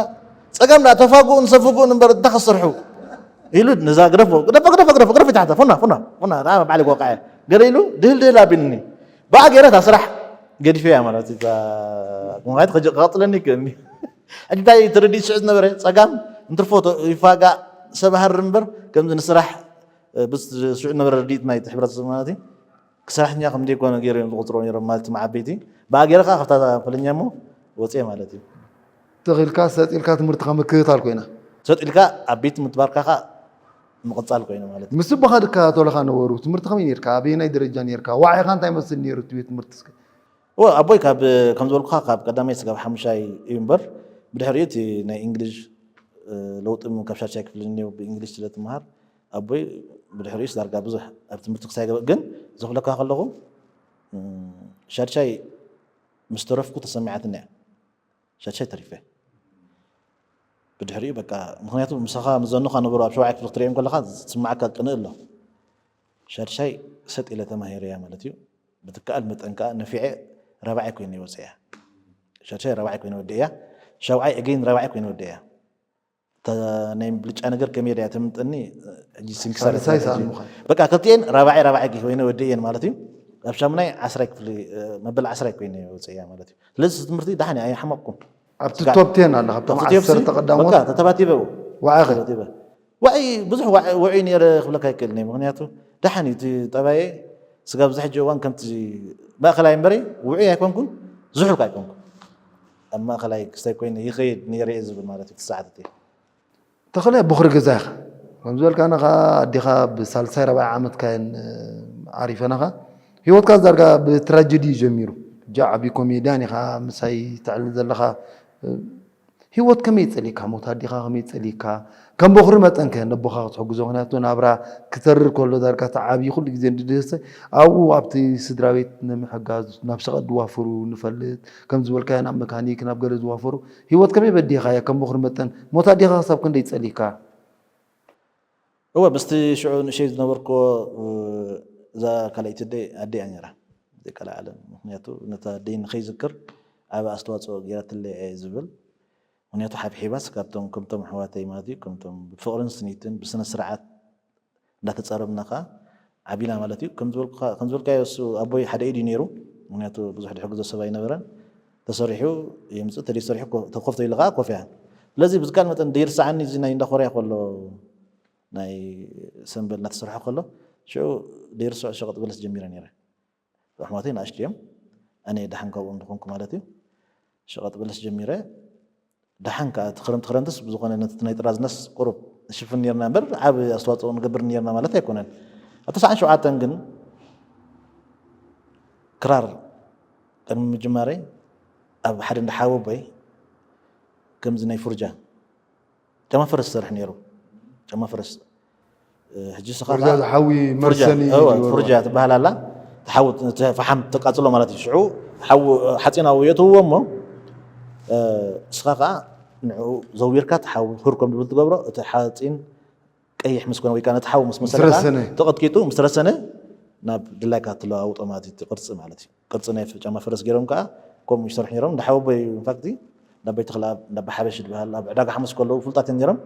ጸጋም ደኣ ተፋግኡን ሰፍግኡን እምበር እንታይ ክትሰርሑ? ኢሉ ነዛ ግደፎ፣ ግደፎ፣ ግደፎ፣ ግደፎ፣ ግደፎ ታሕታ፣ ፉና፣ ፉና፣ ፉና፣ ደኣ ባዕለይ ክወቅዓ እየ። ገለ ኢሉ ድህል ድህል ኣቢሉኒ። ብኣ ገይረ እታ ስራሕ ገዲፈያ ማለት እዩ። እታ ጉንፋይት ክጅ-፣ ክቐጽለኒ ይክእልኒ። ሕጂ እንታይ ትርድእ ስዕት ነበረ? ጸጋም እንትርፎ ተ-፣ ይፋጋእ ሰብ ሃርም እምበር ከምዚ ንስራሕ፣ እ፣ ብስ-፣ ስዕት ነበረ ርድኢት ናይቲ ሕብረተሰብ ማለት እዩ። ክሰራሕተኛ ከም ዘይኮነ ገይሮም እዮም ዝቆጽርዎ ነይሮም ማለት እዮም ዓበይቲ። ብኣ ገይረ ከኣ ካብታ ፈለኛ እሞ ወጽኤ ማለት እዩ። ትኽ ኢልካ ሰጥ ኢልካ ትምህርትኻ ምክትታል ኮይና። ሰጥ ኢልካ ኣብ ቤት ትምህርቲ ባርካኻ ምቕጻል ኮይኑ ማለት እዩ። ምስ ኣቦኻ ድከታተሉኻ ነበሩ። ትምህርቲ ከመይ ኔርካ? ኣበየናይ ደረጃ ኔርካ? ዋዒኻ እንታይ ይመስል ኔሩ እቲ ቤት ትምህርቲ እስከ? እወ፣ ኣቦይ ካብ፣ ከም ዝበልኩኻ ካብ ቀዳማይ ስጋብ ሓሙሻይ እዩ እምበር፣ ብድሕሪኡ እቲ ናይ እንግሊሽ፣ እ፣ ለውጢ እውን ካብ ሻድሻይ ክፍሊ እኒኦ ብእንግሊሽ ስለ ትመሃር፣ ኣቦይ ብድሕሪኡስ ዳርጋ ብዙሕ ኣብ ትምህርቲ ክሳይ ገበ-፣ ግን ዘኽብለካ ከለኹ፣ እ፣ ሻድሻይ ምስ ተረፍኩ ተሰሚዓትኒ እያ። ሻድሻይ ተሪፈ። ብድሕሪኡ በቃ፣ ምኽንያቱ ምሳኻ ምስ ዘኖኻ ነበሩ ኣብ ሸውዓይ ክፍሊ ክትሪኦም ከለኻ ዝስምዓካ ቅንእ ኣሎ። ሻድሻይ ሰጥ ኢለ ተማሂረያ ማለት እዩ። ብትከኣል መጠን ከኣ ነፊዐ ራብዓይ ኮይነ ይወፅእ እያ። ሻድሻይ ራብዓይ ኮይነ ወዲእያ። ሻውዓይ እገይን ራብዓይ ኮይነ ወዲእያ። እታ ናይ ብልጫ ነገር ከመይ ድያ ተምጠኒ፣ ሕጂ ስንክሳር ሳልሳይ እያ። ሳልሙኻ። በቃ ክልቲኤን ራብዓይ ራብዓይ ኮይነ ወዲእየን ማለት እዩ። ኣብ ሻሙናይ ዓስራይ ክፍሊ፣ መበል ዓስራይ ኮይነ ይወፅእ እያ ማለት እዩ። ስለዚ ትምህርቲ ደሓን እያ፣ ኣይሓመቕኩን። ኣብቲ ስጋ-፣ ቶፕ ቴን ኣለ፣ ካብቶም ኣብቲ ቶፕ ዓሰርተ ቀዳሞት። በቃ ተተባቲበ። ዋዕኸ? ተተባቲበ። ዋዒ፣ ብዙሕ ዋዒ፣ ውዑይ ነይረ ክብለካ ኣይክእልን እየ። ምኽንያቱ ደሓን እዩ እቲ ጠባየ። ስጋብ እዚ ሕጂ እዋን ከምቲ ማእኸላይ እምበረይ ውዑይ ኣይኮንኩን፣ ዝሑል ከኣ ኣይኮንኩን። ኣብ ማእኸላይ ክስታይ ኮይነ ይኸይድ ነይረ እየ ዝብል ማለት እዩ፣ እቲ ሰዓት እቲ። ተኽለ፣ ቦኽሪ ገዛ ኢኻ። ከም ዝበልካና ኸኣ ኣዴኻ ብሳልሳይ ራብዓይ ዓመትካ እየን፣ እ፣ ዓሪፈናኻ። ህይወትካ ዳርጋ ብትራጀዲ እዩ ጀሚሩ። ሕጂ ጃ ዓቢ ኮሜድያን ኢኻ ምሳይ ተዕልል ዘለኻ። ህይወት ከመይ ጸሊካ፣ ሞት ኣዴኻ ከመይ ጸሊካ፣ ከም በኹሪ መጠን ከ ነቦኻ ክትሕግዞ፣ ምኽንያቱ ናብራ ክተርር ከሎ ዳርጋ እቲ ዓብዪ ኩሉ ግዜ እንድድህሰ ኣብኡ ኣብቲ ስድራ ቤት ንምሕጋዝ ናብ ሸቐጥ ዝዋፈሩ ንፈልጥ፣ ከም ዝበልካዮ ናብ መካኒክ ናብ ገለ ዝዋፈሩ። ህይወት ከመይ በዲኻያ ከም በኹሪ መጠን፣ ሞት ኣዴኻ ክሳብ ክንደይ ጸሊካ? እወ ምስቲ ሽዑ ንእሸይ ዝነበርኩ እዛ ካልኣይቲ ኣደይ ኣደይ እያ ነራ። ዘይቃል ዓለም ምክንያቱ ነታ ኣደይ ንኸይዝክር ዓቢ ኣስተዋፅኦ ገይራትለይ እየ ዝብል። ምክንያቱ ሓብሒባስ ካብቶም ከምቶም ኣሕዋተይ ማለት እዩ ከምቶም ብፍቕርን ስኒትን ብስነ ስርዓት እንዳተፃረብና ከዓ ዓቢና ማለት እዩ። ከም ዝበልካዮ እሱ ኣቦይ ሓደ ኢድ እዩ ነይሩ። ምክንያቱ ብዙሕ ድሕግዞ ሰብ ኣይነበረን። ተሰሪሑ የምፅእ ተደይ ሰሪሑ ኮፍ ተይሉ ከዓ ኮፍ እያ። ስለዚ ብዝካል መጠን ደይርስዓኒ እዚ ናይ እንዳኮርያ ከሎ ናይ ሰንበል እናተሰርሖ ከሎ ሽዑ ደይርስዖ ሸቐጥ በለስ ጀሚረ ነይረ። ኣሕዋተይ ንኣሽቱ እዮም። ኣነ ደሓን ካብኡ እንደኾንኩ ማለት እዩ። ሸቐጥ በለስ ጀሚረ። ደሓን ከዓ እቲ ክረምቲ ክረምትስ ብዝኾነ ነቲ ናይ ጥራዝነስ ቁሩብ ንሽፍን ነርና እምበር ዓብ ኣስተዋፅኦ ንገብር ነርና ማለት ኣይኮነን። ኣብ ተስዓን ሸውዓተን ግን ክራር ቅድሚ ምጅማረይ ኣብ ሓደ እንዳ ሓወቦይ ከምዚ ናይ ፍርጃ ጫማ ፈረስ ዝሰርሕ ነይሩ። ጫማ ፈረስ ሕጂ ስኻ ፍርጃ ዝሓዊ መርሰኒ ፍርጃ ትበሃል ኣላ። ትሓዊ እቲ ፈሓም ተቃፅሎ ማለት እዩ። ሽዑ ሓዊ ሓፂን ኣብኡ የእትውዎ እሞ እስኻ ከዓ ንዕኡ ዘዊርካ እቲ ሓዊ ህር ከም ዝብል ትገብሮ። እቲ ሓፂን ቀይሕ ምስ ኮነ ወይ ከዓ ነቲ ሓዊ ምስ መሰለ ከዓ ረሰነ። ተቐጥቂጡ ምስ ረሰነ ናብ ድላይካ ትለዋውጦ ማለት እዩ። እቲ ቅርፂ ማለት እዩ። ቅርፂ ናይ ጫማ ፈረስ ገይሮም ከዓ ከምኡ ይሰርሑ ነይሮም። እንዳ ሓወቦይ ኢንፋክቲ እንዳ ኣቦይ ተኽለኣብ እንዳ ኣባ ሓበሽ ዝበሃል ኣብ ዕዳጋ ሓሙስ ከለዉ ፍሉጣት እዮም ነይሮም።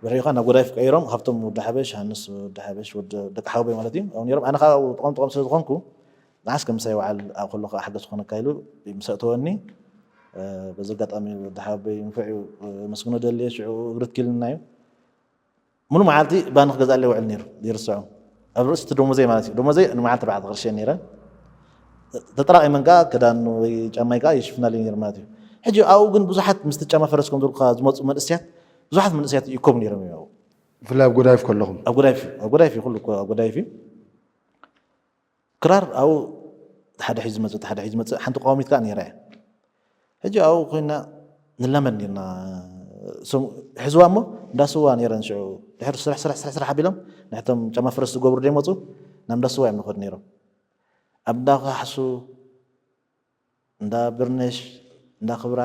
ብሕሪኻ ናብ ጎዳይፍ ቀይሮም ሃብቶም ወዲ ሓበሽ፣ ሃንስ ወዲ ሓበሽ፣ ወዲ ደቂ ሓወቦይ ማለት እዩ። ኣብኡ ነይሮም። ኣነ ከዓ ኣብኡ ጥቐም ጥቐም ስለ ዝኾንኩ ንዓስ ከም ምሳይ ይወዓል ኣብኡ ከለኹ ከዓ ሓገዝ ክኾነካ ኢሉ ምስ ኣእተወኒ በዚ ኣጋጣሚ ወዲ ሓወቦይ ንፉዕ እዩ። መስግኖ ደልየ ሽዑ እግሪ ትኪልና እዩ። ሙሉ መዓልቲ ባኒ ክገዝኣለይ ይውዕል ነይሩ ዘይርስዖ። ኣብ ርእሲ እቲ ደሞዘይ ማለት እዩ። ደሞዘይ ንመዓልቲ ኣርባዕተ ቅርሺ እየን ነይረን። ተጠራቒመን ከዓ ክዳን ወይ ጫማይ ከዓ ይሽፍናለይ ነይሩ ማለት እዩ። ሕጂ ኣብኡ ግን ብዙሓት ምስቲ ጫማ ፈረስ ከም ዝበልኩኻ ዝመፁ መንእስያት ብዙሓት መንእስያት ይእከቡ ነይሮም እዮም ኣብኡ። ብፍላይ ኣብ ጎዳይፍ ከለኹም? ኣብ ጎዳይፍ እዩ። ኣብ ጎዳይፍ እዩ ኩሉ እኮ ኣብ ጎዳይፍ እዩ። ክራር ኣብኡ ሓደ ሒዙ ዝመፅእ እቲ ሓደ ሒዙ ዝመፅእ ሓንቲ ቀዋሚት ከዓ ነይራ እያ። ሕጂ ኣብኡ ኮይና ንላመድ ነርና። እሶም ሕዝዋ እሞ እንዳ ስዋ ነይረን ሽዑ ድሕሪ ስራሕ ስራሕ ስራሕ ስራሕ ኣቢሎም ንሕቶም ጫማ ፈረስ ዝገብሩ ደይመፁ ናብ እንዳ ስዋ እዮም ንኸዱ ነይሮም። ኣብ እንዳ ካሕሱ እንዳ ብርነሽ እንዳ ክብራ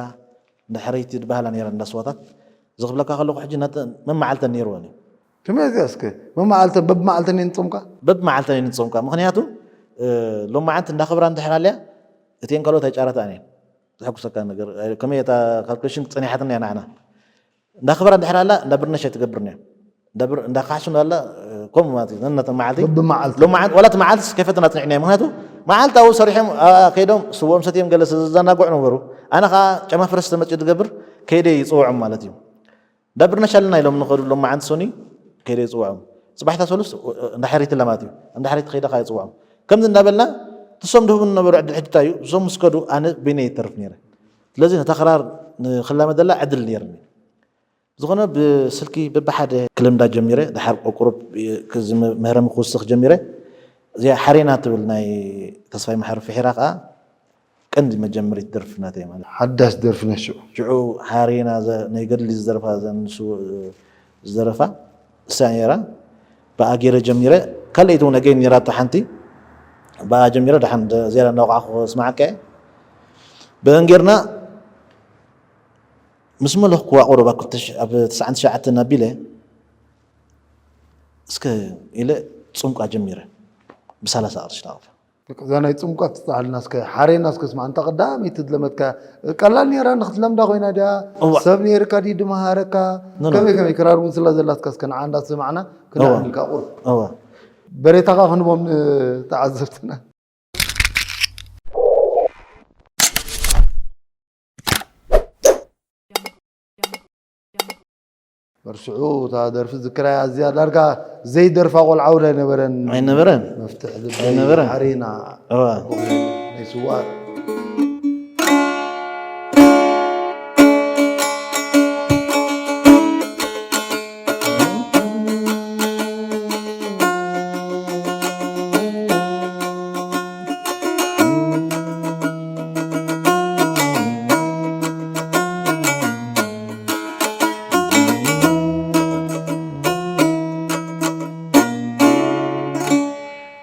እንዳ ሕረይቲ ዝበሃላ ነይረን እንዳ ስዋታት። እዚ ክብለካ ከለኹ ሕጂ ነተ- መመዓልተን ነይርወን እዩ። ከመይ እዚኣ እስከ መመዓልተን በብመዓልተን እየን ዝፀምቃ? በብመዓልተን እየን ዝፀምቃ። ምኽንያቱ ሎማዓንቲ እንዳ ክብራ እንድሕር ኣልያ እቲአን ካልኦት ኣይጫረታን እየን። ዘሐጉሰካ ነገር ከመይ እታ ካልኩሌሽን ፀኒሓትና እያ ንዓና። እንዳ ክብራ እንድሕር ኣላ እንዳ ብርነሽ ኣይትገብርን እያ። እንዳ ብር- እንዳ ካሕሱ እንዳላ ከምኡ ማለት እዩ። ነነተ መዓልቲ በብመዓልቲ። ሎማዓንቲ ዋላ እቲ መዓልቲ ከይፈተና ፅኒሕና እያ። ምክንያቱ መዓልቲ ኣብኡ ሰሪሖም ኣብኣ ከይዶም ስዎም ሰትዮም ገለ ዝዘናግዑ ነበሩ። ኣነ ከዓ ጫማ ፈረስ ተመፅኡ ዝገብር ከይደ ይፅውዖም ማለት እዩ። እንዳ ብርነሽ ኣለና ኢሎም ንኸዱ ሎም መዓንቲ ሶኒ ከይደ ይፅውዖም። ፅባሕታ ሰሉስ እንዳ ሕሪት ለማት እዩ። እንዳ ሕሪት ከይደ ከዓ ይፅውዖም። ከምዚ እንዳበልና ትሶም ድህቡን ነበሩ ዕድል ሕጂ እንታይ እዩ እሶም ምስ ከዱ ኣነ በይነይ ይተርፍ ነይረ። ስለዚ ነታ ክራር ንክላመደላ ዕድል ነይርኒ። ዝኾነ ብስልኪ በብሓደ ክልምዳ ጀሚረ። ድሓር ቁሩብ ክዚ ምህረሚ ክውስኽ ጀሚረ። እዚኣ ሓሬና ትብል ናይ ተስፋይ መሓሪ ፍሒራ ከዓ ቀንዲ መጀመሪት ደርፊ ናተይ ማለት። ሓዳስ ደርፊ ናይ ሽዑ። ሽዑ ሓሬና ናይ ገድሊ ዝደረፋ ዘንሱ ዝደረፋ እሳ ነይራ። ብኣ ገይረ ጀሚረ። ካልኣይቲ እውን ኣገይን ነይራቶ ሓንቲ። ብኣ ጀሚረ ደሓን ዝያዳ እናወቃዕኩ ስማዓካ እየ። ብአን ጌርና ምስ መለኽኩዋ ቁሩብ ኣብ ክልተ ሽሕ ኣብ ትስዓን ትሽዓተን ኣቢለ እስከ ኢለ ጽምቋ ጀሚረ ብሳላሳ ቅርሺ ናቕፋ። በቃ እዛ ናይ ጽምቋ ትጻሓልና እስከ ሓሬና እስከ ስማዕ እንታ ቀዳመይቲ ዝለመድካ ቀላል ነይራ ንክትለምዳ ኮይና ድያ እዋ። ሰብ ነይርካ ድዩ ድመሃረካ No, no. ከመይ ከመይ ክራር እውን ስላ ዘላትካ እስከ ንዓ እንዳሰማዕና እዋ። ክነዕልልካ ቁሩብ እዋ። በሬታኻ ክንቦም ንተዓዘብትና በርስዑ እታ ደርፊ ዝክራይ ኣዝያ ዳርጋ ዘይደርፋ ቆልዓ እውን ኣይነበረን። ኣይነበረን። መፍትሕ ኣይነበረን። ሓሪና እዋ። ናይ ስዋ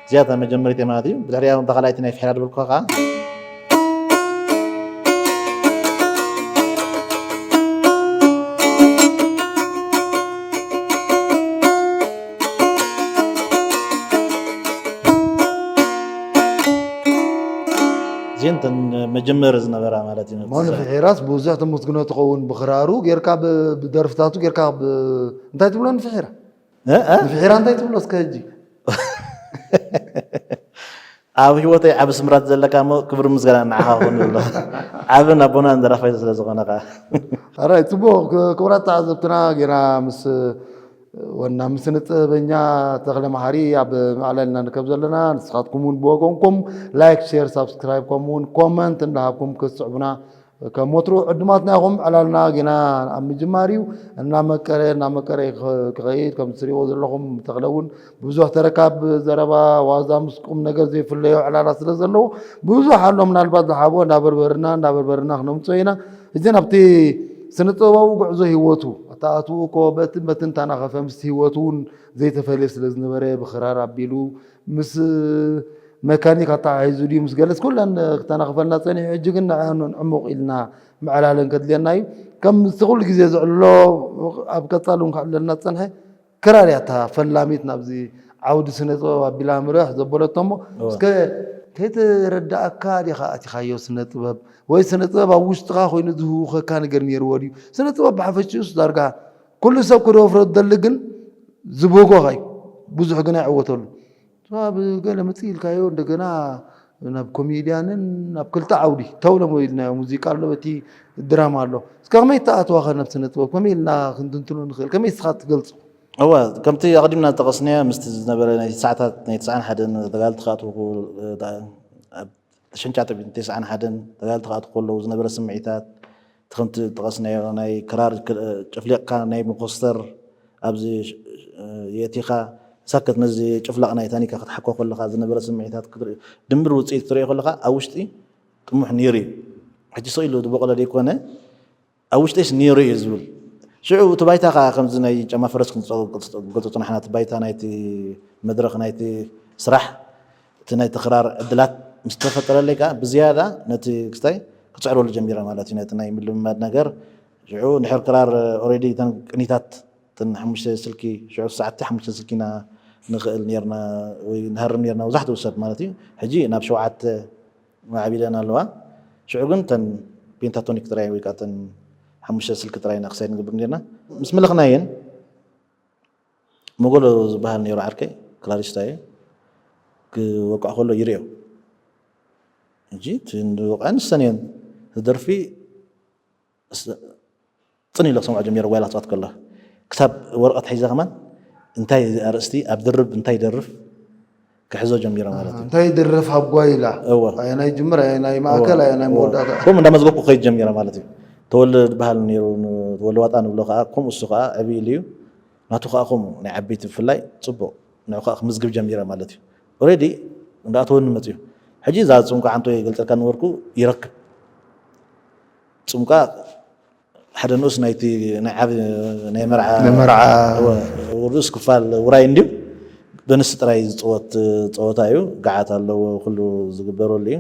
እዚኣ እታ መጀመሪት ማለት እዩ። ብድሕሪኣ እውን እታ ካልኣይቲ ናይ ፍሒራ ዝበልኩኻ ከዓ እዚአን እተን መጀመሪ ዝነበራ ማለት እዩ። እሞ ንፍሒራስ ብዙሕ ተመስግኖ ትኸውን፣ ብኽራሩ ጌርካ፣ ብ-፣ ብደርፍታቱ ጌርካ፣ ብ-፣ እንታይ ትብሎ ንፍሒራ? እ? እ? ንፍሒራ እንታይ ትብሎ እስከ ሕጂ? ኣብ ህይወተይ ዓቢ ስምራት ዘለካ እሞ ክብሪ ምስጋና ንዓኻ ይኹን ንብሎ። ዓብን ኣቦናን ደራፋይ ስለ ዝኾነ ኸኣ። ኣራይ፣ ጽቡቕ፣ ክ-፣ ክቡራት ተዓዘብትና፣ ጌና ምስ ወና ምስ ስነ ጥበበኛ ተኽለ መሓሪ ኣብ ማዕለልና ንከብ ዘለና፣ ንስኻትኩም እውን ብወገንኩም ላይክ፣ ሼር፣ ሳብስክራይብ፣ ከምኡ እውን ኮመንት እንዳሃብኩም ክትስዕቡና ከም ወትሩ ዕዱማትና ኢኹም። ዕላልና ጌና ኣብ ምጅማር እዩ። እናመቀረ፣ እናመቀረ ክኸ-፣ ክኸይድ፣ ከም ትሪእዎ ዘለኹም፣ ተኽለ እውን ብዙሕ ተረካብ ዘረባ፣ ዋዛ ምስ ቁም ነገር ዘይፍለዮ ዕላላ ስለ ዘለዎ፣ ብዙሕ ኣሎ። ምናልባት ዝሓቦ እንዳበርበርና፣ እንዳበርበርና ክነምፅኦ ኢና። እዚ ናብቲ ስነ ጥበባዊ ጉዕዞ ህይወቱ፣ ኣተኣትኡ እኮ በትን በትን ተናኸፈ፣ ምስቲ ህይወቱ እውን ዘይተፈልየ ስለ ዝነበረ፣ ብኽራር ኣቢሉ፣ ምስ መካኒክ ኣተሓሒዙ ድዩ፣ ምስ ገለስ ኩለን ክተናኽፈልና ጸኒሑ። ሕጂ ግን ንዕያ ዕሙቕ ኢልና ምዕላለን ከድልየና እዩ። ከም እቲ ኩሉ ግዜ ዘዕልሎ፣ ኣብ ቀጻሊ እውን ከዕልለና ዝጸንሐ፣ ክራር እያ እታ ፈላሚት ናብዚ ዓውዲ ስነ ጥበብ ኣቢላ ምርሕ ዘበለቶ እሞ፣ እወ። እስከ ከይተረዳእካ ዲኻ ኣቲኻዮ ስነ ጥበብ? ወይ ስነ ጥበብ ኣብ ውሽጥኻ ኮይኑ ዝህውኸካ ነገር ነይርዎ ድዩ? ስነ ጥበብ ብሓፈሽኡስ ዳርጋ ኩሉ ሰብ ክደፍሮ ዝደሊ ግን ዝብህጎኻ እዩ። ብዙሕ ግን ኣይዕወተሉ። ኣብ ገለ ምጽእ ኢልካዮ እንደገና ናብ ኮሜድያንን ናብ ክልተ ዓውዲ ተውለሞ ኢልናዮ። ሙዚቃ ኣሎ፣ በቲ ድራማ ኣሎ። እስከ ከመይ ተኣትዋኸ ናብ ስነ ጥበብ? ከመይ ኢልና ክንትንትኖ ንኽእል? ከመይ እስኻ ትገልጾ? እወ፣ ከምቲ ኣቐዲምና ዝጠቐስናዮ፣ ምስቲ ዝነበረ ናይ ሰዓታት ናይ ትስዓን ሓደን ተጋደልቲ ክኣትዉ፣ እ፣ ዳ-፣ ኣብ ተሸንጫ ተብዒት ተስዓን ሓደን ተጋደልቲ ክኣትዉ ከለዉ ዝነበረ ስምዒታት፣ እቲ ከምቲ ዝጠቐስናዮ ናይ ክራር ክ-፣ ጨፍሊቕካ ናይ መኮስተር ኣብዚ፣ እ፣ የእቲኻ ሳክት ነዚ ጭፍላቕ ናይ ታኒካ ክትሓኮ ከለኻ ዝነበረ ስምዒታት ክትርኢ፣ ድምር ውጽኢት ክትርእዮ ከለኻ ኣብ ውሽጢ ጥሙሕ ነይሩ እዩ። ሕጂ ስቕ ኢሉ ዝበቖለ ዘይኮነ፣ ኣብ ውሽጠይስ ነይሩ እዩ ዝብል። ሽዑ እቲ ባይታ ከኣ ከምዚ ናይ ጫማ ፈረስ ክንጸ-፣ ክንገልጾ ጽናሕና፣ እቲ ባይታ ናይቲ መድረኽ፣ ናይቲ ስራሕ፣ እቲ ናይ ተኽራር ዕድላት ምስ ተፈጠረለይ ከኣ ብዝያዳ ነቲ ክስታይ ክጽዕረሉ ጀሚረ ማለት እዩ። ነቲ ናይ ምልምማድ ነገር፣ ሽዑ እንድሕር ክራር ኦሬዲ እተን ቅኒታት፣ እተን ሓሙሽተ ስልኪ፣ ሽዑ ሰዓት ሓሙሽተ ስልኪ ኢና ንኽእል ኔርና ወይ ንሃርም ኔርና መብዛሕትኡ ሰብ ማለት እዩ። ሕጂ ናብ ሸውዓተ ማዕቢለን ኣለዋ። ሽዑ ግን እተን ፔንታቶኒክ ጥራይ ወይ ከኣ እተን ሓሙሽተ ስልኪ ጥራይ ኢና ክሳይድ ንገብር ኔርና። ምስ መለኽናየን፣ መጎሎ ዝበሃል ነይሩ ዓርከይ፣ ክራሪስታ እዩ፣ ክወቅዕ ከሎ ይርእዮ። ሕጂ እቲ ንወቕዐን ንሰን እየን። እቲ ደርፊ ስ-፣ ጽን ኢለ ክሰምዖ ጀሚረ፣ ጓይላ ክትጻወት ከላ። ክሳብ ወረቐት ሒዘ ከማን፣ እንታይ ኣርእስቲ፣ ኣብ ድርብ እንታይ ይደርፍ፣ ክሕዞ ጀሚረ ማለት እዩ። እንታይ ይድርፍ ኣብ ጓይላ? እወ። ኣየናይ ጅምር፣ ኣየናይ ማእከል፣ እወ፣ ኣየናይ እወ። መወዳእታ? ከምኡ እንዳመዝገብኩ ክኸይድ ጀሚረ ማለት እዩ። ተወልደ ዝበሃል ነይሩ፣ ን-፣ ተወልደ ዋጣ ንብሎ ከኣ፣ ከምኡ እሱ ከኣ ዕብይ ኢሉ እዩ። ናቱ ከኣ ከምኡ፣ ናይ ዓበይቲ ብፍላይ ጽቡቕ። ንዑ ከኣ ክምዝግብ ጀሚረ ማለት እዩ። ኦሬዲ እንዳኣተወኒ መጽዩ። ሕጂ እዛ ጽምቋ ዓንቶ ይገልጸልካ ነበርኩ፣ ይረክብ። ጽምቋ ሓደ ንኡስ ናይቲ ናይ ዓቢ ናይ መርዓ ናይ መርዓ። እወ፣ ርኡስ ክፋል ውራይ እንድዩ። በንስ ጥራይ ዝጽወት ጸወታ እዩ። ገዓት ኣለዎ፣ ኩሉ ዝግበረሉ እዩ።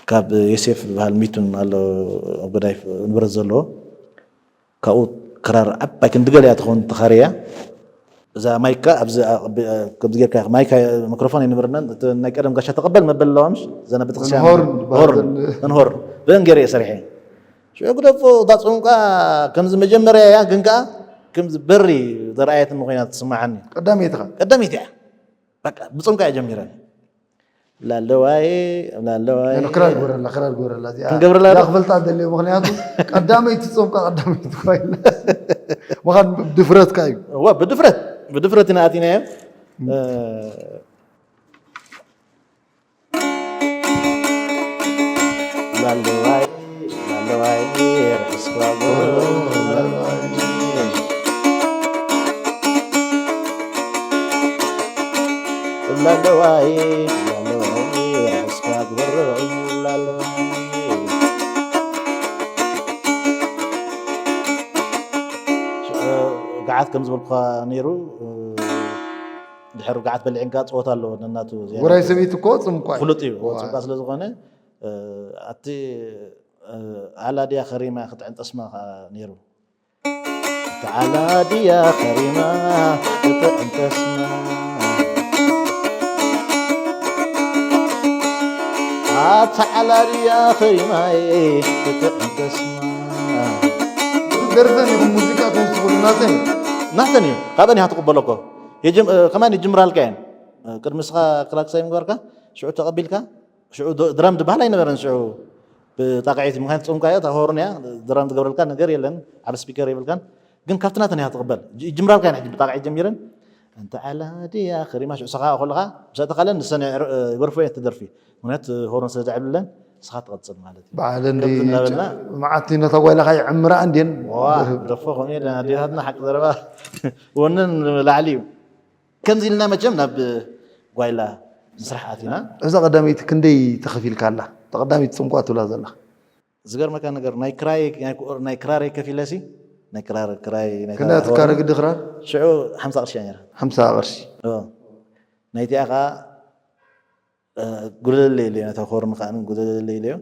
ካብ ዮሴፍ ዝበሃል ሚቱን ኣሎ፣ ኣብ ገዳይፍ ንብረት ዘለዎ። ካብኡ ክራር ዓባይ ክንዲ ገለ እያ ትኸውን ተኻርያ። እዛ ማይካ ኣብዚ፣ ብ-፣ ከምዚ ጌርካ ማይካ፣ ማይክሮፎን ኣይነበረናን። እቲ ናይ ቀደም ጋሻ ተቐበል መበል ኣለዋ፣ ምሽ? እዘን ኣብ ቤተክርስትያን ሆርን ዝበሃል ሆርን፣ ዘን- እተን ሆርን። ብእን ገይረ እየ ሰሪሐ። ሽዑ ግደፎ፣ እታ ጽምቋ ከምዚ መጀመርያ እያ፣ ግን ከኣ ከምዚ በሪ ዘርኣየትኒ ኮይና ትስምዓኒ። ቀዳመይትኻ? ቀዳመይቲ እያ። በቃ፣ ብጽምቋ እያ ጀሚረን። ላለዋይ፣ ላለዋይ። ኖ፣ ክራር ግበረላ፣ ክራር ግበረላ እዚኣ። ክንገብረላ እዚኣ ዶ? ክፈልጣ ደልየ፣ ምኽንያቱ ቀዳመይቲ ጽምቋ፣ ቀዳመይቲ እኳ ኢላ። ምዃን ድፍረትካ እዩ። እዋ፣ ብድፍረት፣ ብድፍረት ኢና ኣቲናዮ። እ፣ ላለዋይ፣ ላለዋይ፣ ርእስካ ጎሮ፣ ላለዋይ። ላለዋይ፣ ላለዋይ፣ ርእስካ ጎሮ፣ ላለዋይ። ገዓት ከም ዝበልኩኻ ነይሩ፣ ድሕሪ ርጉዓት በሊዕንካ ጸወታ ኣለዎ ነናቱ ዝያዳ ውራይ ሰበይቲ እኮ ጽምቋ እዩ። ፍሉጥ እዩ ዋይ። ጽምቋ ስለ ዝኾነ እ፣ ኣቲ እ፣ ዓላ ድያ ኸሪማ ክትዕንጠስማ ከዓ ነይሩ። እታ ዓላ ድያ ኸሪማ ክትዕንጠስማ፣ ኣታ ዓላ ድያ ኸሪማይ ክትዕንጠስማ። ደርፈን ይኹን ሙዚቃ ትውስኹሉ ናተን እዩ። ናተን እዩ። ካብአን እያ ትቕበሎ እኮ። የጅም-፣ እ፣ ከማን ይጅምራልካ እየን። እ፣ ቅድሚ እስኻ ክላክሳይ ምግባርካ ሽዑ ተቐቢልካ ሽዑ ዶ-፣ ድራም ዝበሃል ኣይነበረን ሽዑ ብጣቕዒት ምዃን ጽምቋ እያ፣ እታ ሆርን እያ፣ ድራም ዝገብረልካ ነገር የለን፣ ዓብ ስፒከር የብልካን። ግን ካብቲ ናተን እያ ትቕበል። ጅ-፣ ይጅምራልካ እየን ሕጂ ብጣቕዒት ጀሚረን። እንተ ዓላ ድያ ኸሪማ ሽዑ ሰኻ ከለኻ ምስ ኣተኻለን ንሰን ይዕር-፣ ይገርፎ እየን ትደርፊ። ምኽንያቱ ሆርን ስለ ዘዕብልለን ንስኻ ትቐጽል ማለት እዩ። በዓል እንዲ ከምዚ እናበልና መዓት ነታ ጓይላኻ ይዕምራ እንድየን ዋ ደፎ ከምኡ የለን ኣዴታትና ሓቂ ዘረባ ወንን ላዕሊ እዩ። ከምዚ ኢልና መቸም ናብ ጓይላ ምስራሕ ኣቲና። እዛ ቀዳመይቲ ክንደይ ተኸፊልካ ኣላ? ተቐዳመይቲ ጽምቋ ትብላ ዘላ ዝገርመካ ነገር ናይ ክራይ ናይ ክራይ ከፊለሲ ናይ ክራር ክራይ ናይ ክንደይ ኣትካረ ግዲ ክራር ሽዑ ሓምሳ ቅርሺ እያ ነይራ። ሓምሳ ቅርሺ ኦ። ናይቲኣ ከዓ እ፣ ጉለለለ ኢለዮ ነታ ኮርን ከዓ ጉለለለ ኢለዮ።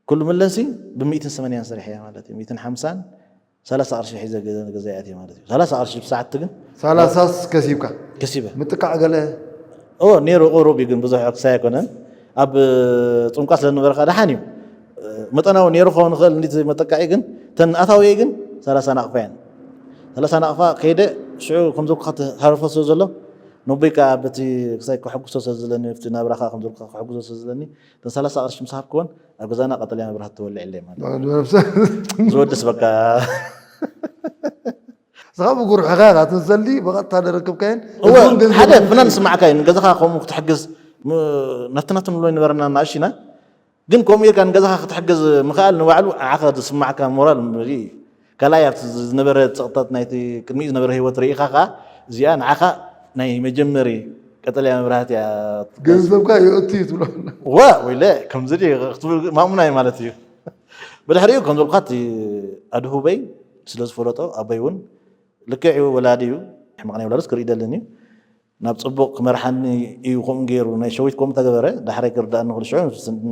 ኩሉ ምለሲ ብሚእትን ሰማንያን ሰሪሐ እያ ማለት እዩ። ሚእትን ሓምሳን ሰላሳ ቅርሺ ሒዘ ገ-፣ ገዛ እያ ማለት እዩ። ሰላሳ ቅርሺ ብሰዓት ግን ሰላሳስ ከሲብካ ከሲበ ምጥቃዕ ገለ ኦ ነይሩ ቁሩብ እዩ ግን ብዙሕ ክሳይ ኣይኮነን። ኣብ ጽምቋ ስለ ዝነበረ ከዓ ደሓን እዩ። መጠናዊ ነይሩ ክኸውን ይኽእል እንዲ መጠቃዒ ግን ተን ኣታዊ ግን ሰላሳ ናቕፋ እየን። ሰላሳ ናቕፋ ከይደ ሽዑ ከም ዘልኩኻ ተሃረፎ ስለ ዘሎ ነቦይ ከዓ በቲ ክሳይ ከሐጉሶ ስለ ዘለኒ ኣብቲ ናብራኻ ከም ዘልኩኻ ከሐጉሶ ስለ ዘለኒ እተን ሰላሳ ቅርሺ ምስ ሃብክወን ኣብ ገዛና ቀጠልያ መብራህቲ ትወልዕለይ ማለት እዩ። ዝወድስ በቃ ስኻ ብጉርሕኻ ኢኻ ትንሰሊ ብቐጥታ ደረከብካየን እወ፣ እዞም ገንዘብ ሓደ ፍናን ዝስማዕካ እዩ ንገዛኻ ከምኡ ክትሕግዝ ም-፣ ናፍቲ ናቱ ንብሎ ይነበረና ናእሽና ግን ከምኡ ኢልካ ንገዛኻ ክትሕግዝ ምኽኣል ንባዕሉ ንዓኻ ዝስማዕካ ሞራል ምሪ ካልኣይ ኣብቲ ዝነበረ ፀቕጥታት ናይቲ ቅድሚኡ ዝነበረ ህይወት ርኢኻ ከዓ እዚኣ ንዓኻ ናይ መጀመሪ ቀጠልያ መብራህቲ እያ ገንዘብካ የእቱ እዩ ትብሎ ዋ ወይለ ከምዚ ድዩ ክትብል ማእሙና እዩ ማለት እዩ ብድሕሪኡ ከም ዘልኳት ኣድሁበይ ስለ ዝፈለጦ ኣበይ እውን ልክዕ እዩ ወላዲ እዩ ሕማቕ ናይ ወላዶስ ክርኢ ደልን እዩ ናብ ፅቡቕ ክመርሓኒ እዩ ከምኡ ገይሩ ናይ ሸዊት ከምኡ ተገበረ ዳሕራይ ክርዳእኒ ክሉ ሽዑ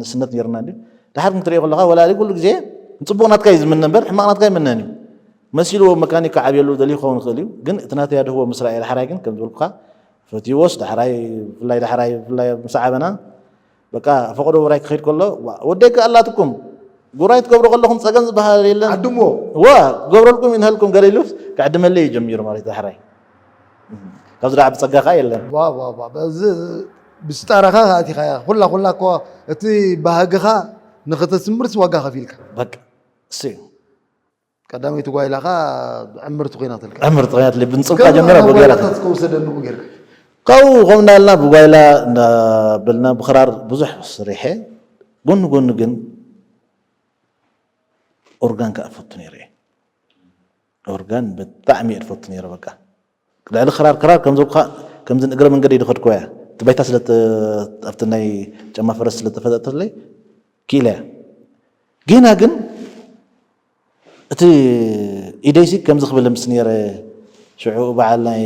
ንስነት ነይርና እንዲ ዳሕር ክትሪኦ ከለካ ወላዲ ኩሉ ግዜ ንፅቡቕ ናትካ እዩ ዝምነ እምበር ሕማቕ ናትካ ይምነን እዩ መሲልዎ መካኒክ ክዓብየሉ ደልዩ ክኸውን ይኽእል እዩ ግን እቲ ናተይ ኣድህቦ ምስ ረኣየ ዳሕራይ ግን ከም ዝበልኩካ ፈትይዎስ ዳሕራይ ብፍላይ ዳሕራይ ብፍላይ ምስ ዓበና በቃ ፈቐዶ ውራይ ክኸይድ ከሎ "ዋ፣ ወደይ ከ ኣላትኩም ጉራይ ትገብሩ ከለኹም ፀገም ዝበሃል የለን ዓድሞ ዋ ክገብረልኩም ይንሃልኩም ገለ ኢሉስ ክዕድመለይ እዩ ጀሚሩ ማለት ዳሕራይ ካብዚ ደኣ ብፀጋኻ የለን ዋ ዋ ዋ በዚ ብስጣራኻ ኣቲኻያ ኩላ ኩላ እኮ እቲ ባህግኻ ንኽተስምርስ ዋጋ ከፊልካ በቃ እሱ እዩ ቀዳመይቲ ጓይላኻ ዕምርቲ ኮይናትልካ ዕምርቲ ኮይናትለይ ብንፅምቃ ጀሚራ ብጌራትለይ ከውሰደንኡ ጌርካ ካብኡ ከም እንዳልና ብጓይላ እንዳበልና ብክራር ብዙሕ ስሪሐ ጎኒ ጎኒ ግን ኦርጋን ከዓ እፈቱ ነይረ እየ ኦርጋን ብጣዕሚ እየ ዝፈቱ ነይረ በቃ ልዕሊ ክራር ክራር ከም ዘልኩኻ ከምዚ እግረ መንገደይ ዝኸድኩዋ እያ እቲ ባይታ ስለ ኣብቲ ናይ ጫማ ፈረስ ስለ ተፈጠጠለይ ክኢለ እያ ጌና ግን እቲ ኢደይሲ ከምዚ ክብል ምስ ነይረ ሽዑ በዓል ናይ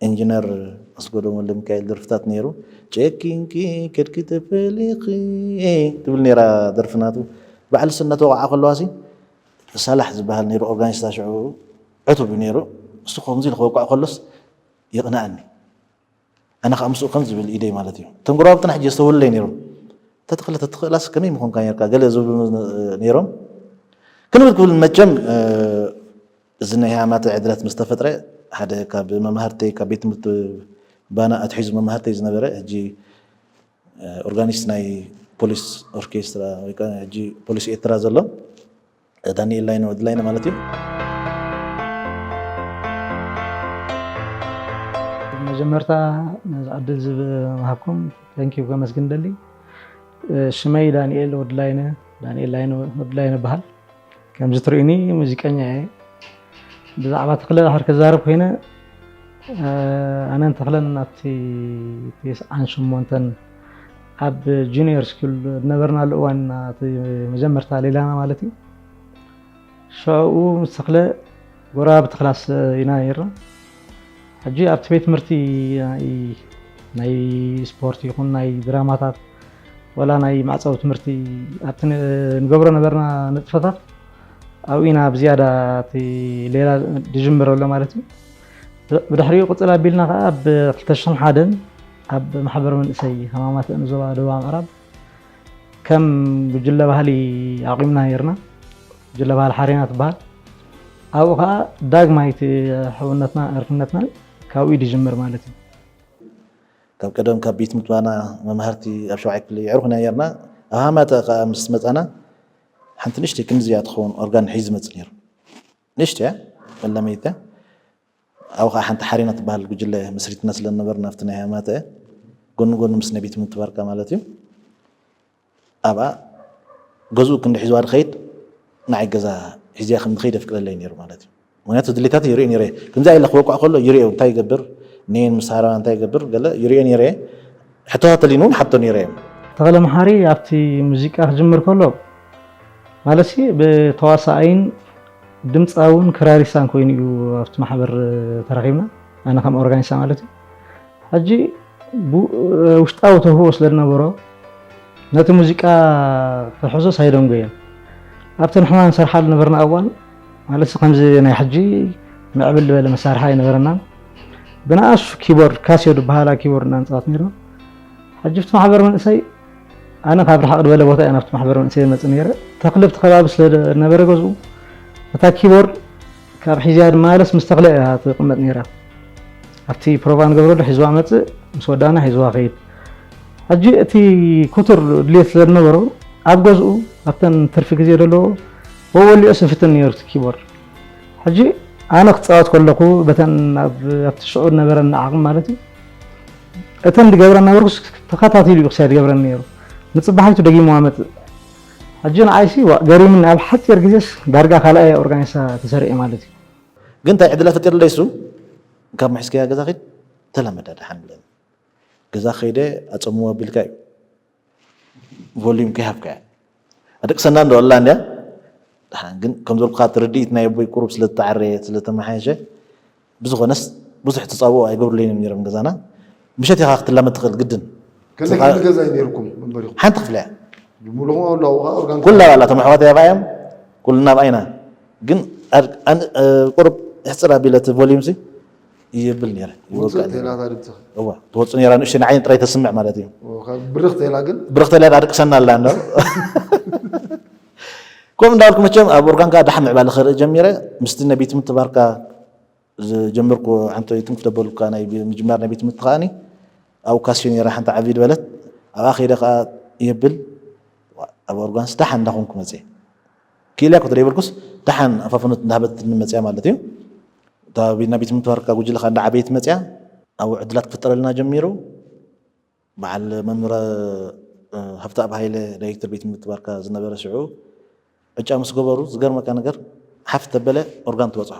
ኢንጂነር ኣስጎዶም ወልደሚካኤል ደርፍታት ነይሩ ጨኪንኪ ከድኪ ተፈሊኺ ትብል ነይራ ደርፊ ናቱ በዓል ስነ ተወቕዓ ከለዋሲ ሳላሕ ዝበሃል ነይሩ ኦርጋኒስታ ሽዑ ዕቱብ እዩ ነይሩ እሱ ከምዚ ኢሉ ክወቅዖ ከሎስ የቕንኣኒ ኣነ ከዓ ምስኡ ከም ዝብል ኢደይ ማለት እዩ እቶም ጎረባብትና ሕጂ የስተውህሉለይ ነይሮም ተተኽለ ተትኽእላስ ከመይ ምኾንካ ነርካ ገለ ዝብሉ ነይሮም ክንብል ክብል መቸም እዚ ናይ ሃማተ ዕድላት ምስ ተፈጥረ ሓደ ካብ መማህርተይ ካብ ቤት ትምህርቲ ባና ኣትሒዙ መማህርተይ ዝነበረ ሕጂ ኦርጋኒስት ናይ ፖሊስ ኦርኬስትራ ወይ ከዓ ሕጂ ፖሊስ ኤርትራ ዘሎ ዳንኤል ላይነ ወዲ ላይነ ማለት እዩ መጀመርታ ነዚ ዕድል ዝሃብኩም ተንኪዩ ከመስግን ደሊ ሽመይ ዳንኤል ወዲ ላይነ ዳንኤል ላይነ ወዲ ላይነ በሃል ከምዚ ትርእኒ ሙዚቀኛ እየ ብዛዕባ ተኽለ ድሕር ክዛረብ ኮይነ ኣነን ተኽለን ኣብቲ ተስዓን ሸሞንተን ኣብ ጁኒየር ስኩል ዝነበርናሉ እዋን እቲ መጀመርታ ሌላና ማለት እዩ ሽዑ ምስ ተኽለ ጎረባብቲ ክላስ ኢና ነይርና ሕጂ ኣብቲ ቤት ትምህርቲ ናይ፣ ናይ ስፖርት ይኹን ናይ ድራማታት፣ ወላ ናይ መዕጸዊ ትምህርቲ ኣብቲ ን-፣ ንገብሮ ነበርና ንጥፈታት፣ ኣብኡ ኢና ብዝያዳ እቲ ሌላ ድጅምር ኣሎ ማለት እዩ። ብ-፣ ብድሕሪኡ ቅጽል ኣቢልና ከኣ ኣብ ክልተ ሽሕን ሓደን ኣብ ማሕበር መንእሰይ ሃማማተ ንዞባ ደቡብ ምዕራብ ከም ጉጅለ ባህሊ ኣቑምና ነይርና። ጉጅለ ባህሊ ሓሬና ትበሃል። ኣብኡ ከኣ ዳግማይ እቲ ሕውነትና፣ ዕርክነትና ካብኡ እዩ ድጅምር ማለት እዩ። ካብ ቀደም ካብ ቤት ምትባና መማህርቲ ኣብ ሸውዓይ ክፍሊ የዕሩኽና ነይርና። ኣብ ሃማተ ከኣ ምስ መጻና ሓንቲ ንእሽተይ ክንዲዚኣ ትኸውን ኦርጋን ሒዙ ዝመጽእ ነይሩ። ንእሽተይ እያ፣ መለመይታ። ኣብኡ ከኣ ሓንቲ ሓሬና ትበሃል ጉጅለ መስሪትና ስለ ዝነበርና ኣብቲ ናይ ሃማተ፣ ጎኒ ጎኒ ምስ ናይ ቤት ምትባርካ ማለት እዩ። ኣብኣ ገዝኡ ክንዲ ሒዝዋ ድኸይድ፣ ንዓይ ገዛ ሒዝያ ከም ድኸይድ የፍቅደለይ ነይሩ ማለት እዩ። ምክንያቱ ድሌታት ይርኢ ነይረ። ከምዚ ኢለ ክወቅዖ ከሎ ይርእዮ፣ እንታይ ይገብር፣ ኔን ምስ ሃረማ እንታይ ይገብር፣ ገለ ይርእዮ ነይረ። ሕቶታት ተልዩኒ እውን ሓቶ ነይረ እዮም። ተኽለ መሓሪ ኣብቲ ሙዚቃ ክጅምር ከሎ፣ ማለትሲ ብተዋሳኣይን ድምፃውን ክራሪስታን ኮይኑ እዩ ኣብቲ ማሕበር ተረኺብና፣ ኣነ ከም ኦርጋኒስታ ማለት እዩ። ሕጂ ቡ-፣ ውሽጣዊ ተውህቦ ስለ ዝነበሮ፣ ነቲ ሙዚቃ ክሕዞስ ኣይደንጎየን። ኣብቲ ንሕና ንሰርሓሉ ነበርና እዋን፣ ማለትሲ ከምዚ ናይ ሕጂ ምዕብል ዝበለ መሳርሒ ኣይነበረናን። ብንኣሽቱ ኪቦርድ፣ ካስዮ ዝበሃላ ኪቦርድ ኢና ንጻወት ነይርና። ሕጂ ኣብቲ ማሕበር መንእሰይ፣ ኣነ ካብ ርሕቕ ዝበለ ቦታ እየ ናብቲ ማሕበር መንእሰይ ዝመጽእ ነይረ። ተኽለ ኣብቲ ከባቢ ስለ ዝነበረ ገዝኡ፣ እታ ኪቦርድ ካብ ሒዝያ ድማ መለስ ምስ ተኽለ እያ ትቕመጥ ነይራ። ኣብቲ ፕሮቫ ንገብረሉ ሒዝዋ መጽእ፣ ምስ ወዳእና ሒዝዋ ኸይድ። ሕጂ እቲ ክቱር ድሌት ስለ ዝነበሮ፣ ኣብ ገዝኡ፣ ኣብተን ትርፊ ግዜ ዘለዎ፣ ወወሊዑ ስፍትን ነይሩ እቲ ኪቦርድ። ሕጂ ኣነ ክጻወት ከለኹ፣ በተን ኣብ፣ ኣብቲ ሽዑ ዝነበረኒ ዓቕሚ ማለት እዩ፣ እተን ዝገብረን ነበርኩስ ተኸታቲሉ እዩ ክሳይ ዝገብረን ነይሩ። ንጽባሒቱ ደጊምዋ መጽእ። ሕጂ ንዓይሲ፣ ዋእ፣ ገሪሙኒ፣ ኣብ ሓጺር ግዜስ ዳርጋ ካልኣይ ኦርጋኒስታ ተሰሪዐ ማለት እዩ። ግን እንታይ ዕድላት ፈጢርለይ እሱ፣ ካብ ምሒዝካያ ገዛ ኺድ፣ ተላመዳ ደሓን ብለኒ። ገዛ ከይደ ኣጸምዎ ኣቢልካ እዩ። ቮሊዩም ከይሃብካያ። ኣደቅሰና እንዶ ኣላ እንድያ። ደሓን ግን ከም ዘልኩኻ እቲ ርድኢት ናይ ኣቦይ ቁሩብ ስለ ዝተዓረየ፣ ስለ ዝተመሓየሸ፣ ብዝኾነስ ብዙሕ ተጻብኦ ኣይገብሩለይን እዮም ነይሮም ገዛና። ምሸት ኢኻ ክትላመድ ትኽእል ግድን። ክንደይ ትኻ-፣ ክፍሊ ገዛ እዩ ነይርኩም መንበሪኹም? ሓንቲ ክፍሊ እያ። ሙሉኹም ኣብኡ ኣብኡ ኸኣ ኦርጋን ኩላ ባላ እቶም ኣሕዋተይ ኣብኣ እዮም። ኩልና ኣብኣ ኢና። ግን ኣድ-፣ ኣን-፣ እ፣ ቁሩብ ሕጽር ኣቢለ እቲ ቮሊዩምሲ ይብል ነይረ። ውጽእ ይወቅዕ ነይረ። ተላታ ድምጽኺ? እዋ፣ ትወጽእ ነይራ፣ ንእሽተይ ንዓይን ጥራይ ተስምዕ ማለት እዩ። እዎ፣ ካብ ብርኽ ተላ ግን? ብርኽ ተላ ኣድቅሰና ኣላ እንዶ። ከምኡ እንዳበልኩ መቸም ኣብ ኦርጋን ከኣ ደሓን ምዕባለ ክርኢ ጀሚረ። ምስቲ ናይ ቤት ትምህርቲ ባርካ ዝጀመርኩ፣ ሓንቲ ትንክፍ ደበልኩ ናይ ቢ-፣ ምጅማር ናይ ቤት ትምህርቲ ከኣኒ ኣብኡ ካስዮ ነይራ፣ ሓንቲ ዓብይ ዝበለት፣ ኣብኣ ከይደ ከኣ የብል፣ ኣብ ኦርጋንስ ደሓን እንዳኾንኩ መጽየ። ክኢለ እኮ ተደይበልኩስ ደሓን ኣፋፍኖት እንዳሃበትኒ መጽያ ማለት እዩ። እታ ቤት፣ ናይ ቤት ትምህርቲ ባርካ ጉጅለ ከኣ እንዳዓበየት መጽያ፣ ኣብኡ ዕድላት ክፍጠረልና ጀሚሩ። በዓል መምህር፣ እ፣ ሃፍተኣብ ሃይለ ዳይሬክተር ቤት ትምህርቲ ባርካ ዝነበረ ሽዑ ዕጫ ምስ ገበሩ፣ ዝገርመካ ነገር፣ ሓፍ ተበለ ኦርጋን ትበጽሖ።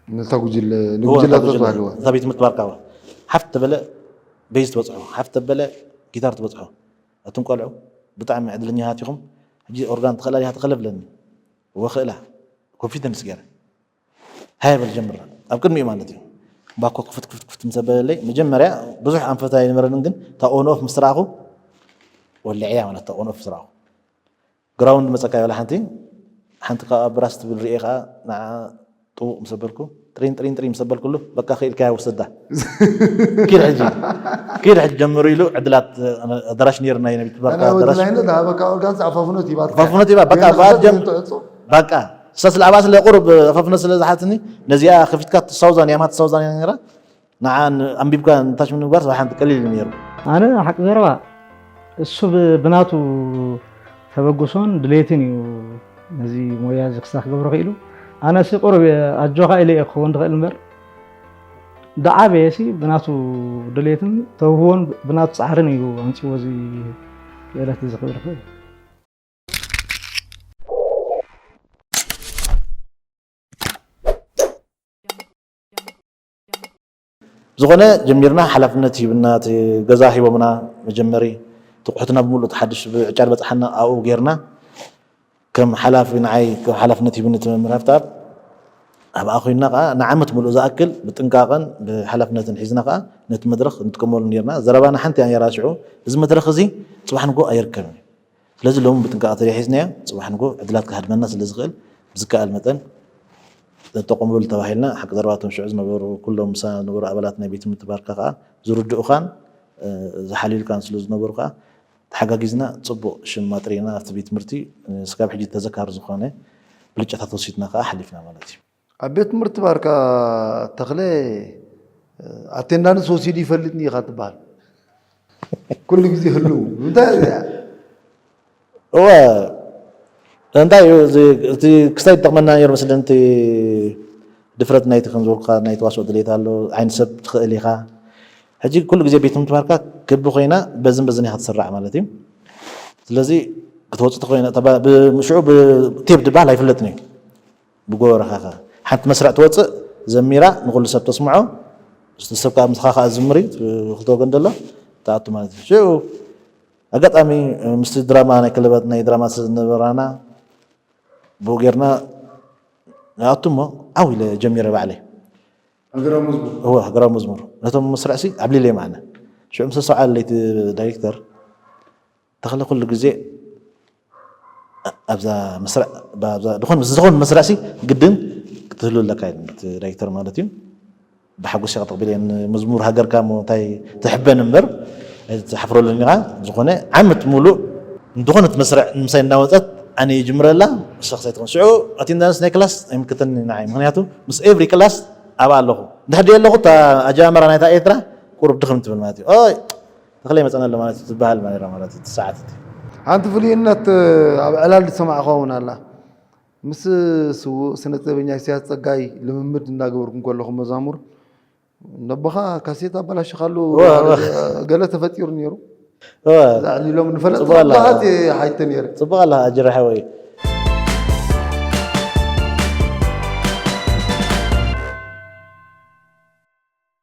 ነታ ጉጅለ፣ እወ፣ ንጉጅለ ነታ ጉጅለ፣ ተባህልዋ። ነታ ቤት ትምህርቲ ባርካ፣ እወ። ሓፍ ተበለ ቤዝ ትበጽሖ፣ ሓፍ ተበለ ጊታር ትበጽሖ። ኣቱም ቆልዑ ብጣዕሚ ዕድለኛታት ኢኹም። ሕጂ ኦርጋን ትኽእላ ዲኻ ትኽእለ ብለኒ። እወ ክእላ። ኮንፊደንስ ገይረ። ሃየ በል ጀምር። ኣብ ቅድሚኡ ማለት እዩ። ባኮ ክፍት ክፍት ክፍት ምስ ኣበለለይ፣ መጀመርያ ብዙሕ ኣንፈት ኣይነበረንን፣ ግን እታ ኦን ኦፍ ምስ ረኣኹ ወሊዐያ ማለት፣ እታ ኦን ኦፍ ምስ ረኣኹ። ግራውንድ መጸካ ይበላ ሓንቲ፣ ሓንቲ ከኣ ብራስ ትብል ርእየ ከኣ ንዓ ጥውቕ ምስ ኣበልኩ፣ ጥሪን ጥሪን ጥሪን ምስ ኣበልኩሉ፣ በቃ ክኢልካያ ውሰዳ። ኪድ ሕጂ፣ ኪድ ሕጂ ጀምሩ ኢሉ ዕድላት፣ ኣዳራሽ ነይርና እዩ፣ ነቢት ባርካ ኣዳራሽ። ኣዳራሽ። ናይ ዝሃበካ ኦርጋንስ ኣፋፍኖት ይባርካ። ኣፋፍኖት ይባ-፣ በቃ፣ ግን በቃ፣ ኸሰብ ጀም-፣ እንትዕጾ? በቃ። እሳ ስለ ኣብኣ ስለ ቁሩብ ኣፋፍኖት ስለ ዝሓትኒ፣ ነዚኣ ከፊትካ ትሳውዛን፣ ያማት ትሳውዛን እያ ነይራ። ንዓ ን-፣ ኣንቢብካ ንታች ንምግባር ስራሕ ሓንቲ ቀሊል እዩ ነይሩ። ኣነ ሓቂ ዘረባ እሱ ብ-፣ ብናቱ ተበግሶን ድሌትን እዩ ነዚ ሞያ እዚ ክሳዕ ክገብሮ ክኢሉ። ኣነሲ ቁሩብ ኣጆኻ ኢለ እየ ክኸውን ዝኽእል እምበር፣ ዝዓበየሲ ብናቱ ድሌትን ተውህቦን ብናቱ ጻዕርን እዩ ኣምጺዎ እዚ ክእለት እዚ ክብል ይኽእል። ዝኾነ ጀሚርና፣ ሓላፍነት ሂብና፣ እቲ ገዛ ሂቦምና፣ መጀመሪ ትቑሑትና ብምሉእ እቲ ሓድሽ ብዕጫ ዝበጽሓና ኣብኡ ጌርና፣ ከም ሓላፊ ንዓይ ከም ሓላፍነት ሂብኒ እቲ መምህር ሃፍተኣብ፣ ኣብኣ ኮይንና ከዓ ንዓመት ሙሉእ ዝኣክል ብጥንቃቐን ብሓላፍነትን ሒዝና ከዓ ነቲ መድረኽ ንጥቀመሉ ነርና። ዘረባና ሓንቲ እያ ነራ ሽዑ፣ እዚ መድረኽ እዚ ጽባሕ ንጎ ኣይርከብን እዩ። ስለዚ ሎሚ ብጥንቃቐ ተዘይሒዝናዮ፣ ጽባሕ ንጎ ዕድላት ክሃድመና ስለ ዝኽእል፣ ብዝከኣል መጠን ተጠቐምሉ ተባሂልና። ሓቂ ዘረባ እቶም ሽዑ ዝነበሩ፣ ኩሎም ምሳና ዝነበሩ ኣባላት ናይ ቤት ትምህርቲ ባርካ ከዓ ዝርድኡኻን፣ እ፣ ዝሓልዩልካን ስለ ዝነበሩ ከዓ፣ ተሓጋጊዝና ጽቡቕ ሽም ኣጥሪና ኣብቲ ቤት ትምህርቲ፣ እ፣ ስጋብ ሕጂ ተዘካሪ ዝኾነ ብልጫታት ወሲድና ከዓ ሓሊፍና ማለት እዩ። ኣብ ቤት ትምህርቲ ባርካ ተኽለ፣ እ፣ ኣቴንዳንስ ወሲዱ ይፈልጥኒ ኢኻ ትበሃል። ኩሉ ግዜ ህልው። እንታይ እያ? እወ፣ እንታይ እዩ እዚ፣ እቲ ክስታይ ዝጠቕመና ነይሩ መስለኒ፣ እቲ ድፍረት ናይቲ ከም ዝበልኩኻ ናይ ተዋስኦ ድሌት ኣሎ፣ ዓይኒ ሰብ ትኽእል ኢኻ። ሕጂ ኩሉ ግዜ ቤት ትምህርቲ ባርካ ክቢ ኮይና በዝን በዝን ኢኻ ትስራዕ ማለት እዩ። ስለዚ ክትወጽእ ተኾይና፣ እታ ባ-፣ ብ-፣ ሽዑ ብ-፣ ቴፕ ድበሃል ኣይፍለጥን እዩ። ብጎረኻ ኸ ሓንቲ መስርዕ ትወጽእ፣ ዘሚራ ንኹሉ ሰብ ተስምዖ፣ እቲ ሰብ ከዓ ምስኻ ከዓ ዝምሪ፣ ክልተ ወገን ዘሎ ትኣቱ ማለት እዩ። ሽዑ ኣጋጣሚ ምስቲ ድራማ ናይ ክለባት ናይ ድራማ ስለ ዝነበራና፣ ብኡ ጌርና ንኣቱ እሞ ዓው ኢለ ጀሚረ ባዕለይ። ሃገራዊ መዝሙር። እወ፣ ሃገራዊ መዝሙር። ነቶም መስርዕሲ ዓብሊለዮም ኣነ። ሽዑ ምስ ኣስተውዓለለይ እቲ ዳይሬክተር፣ ተኽለ ኩሉ ግዜ ኣብዛ መስርዕ፣ ኣብዛ ዝኾነ፣ ምስ ዝኾነ መስርዕሲ ግድን ክትህሉ ኣለካ ኢሉ እቲ ዳይሬክተር ማለት እዩ። ብሓጎስ ኢኻ ተቐቢለዮ። ንመዝሙር ሃገርካ እሞ እንታይ ትሕበን እምበር ኣይትሓፍረሉን ኢኻ። ዝኾነ ዓመት ሙሉእ እንተኾነት መስርዕ ንምሳይ እናወፀት ኣነ ይጅምረላ፣ ንሳ ክሳይ ትኾን። ሽዑ ኣቴንዳንስ ናይ ክላስ ኣይምልከተኒ ንዓይ፣ ምኽንያቱ ምስ ኤቭሪ ክላስ ኣብኣ ኣለኹ። እንድሕር ደየ ኣለኹ፣ እታ ኣጀማምራ ናይታ ኤርትራ ቁሩብ ድኽም ትብል ማለት እዩ። ኦይ፣ ተኽለ ይመጸና ኣሎ ማለት እዩ ትበሃል ነይራ ማለት እዩ፣ እቲ ሰዓት እቲ። ሓንቲ ፍሉይነት ኣብ ዕላል ዝሰማዕኹዋ እውን ኣላ። ምስ ስዉእ ስነ ጥበበኛ ኢሳያስ ጸጋይ ልምምድ እንዳገበርኩ እንከለኹ መዛሙር፣ ነቦኻ ካሴት ኣበላሽኻሉ እወ፣ እወ። ገለ ተፈጢሩ ነይሩ። እወ። እዛ ኣዕሊሎም ንፈለጥ ጽቡቕ ኣላ። ጽቡቓት ሓይተ ነይረ። ጽቡቕ ኣላ ኣጅረ ሓወይ።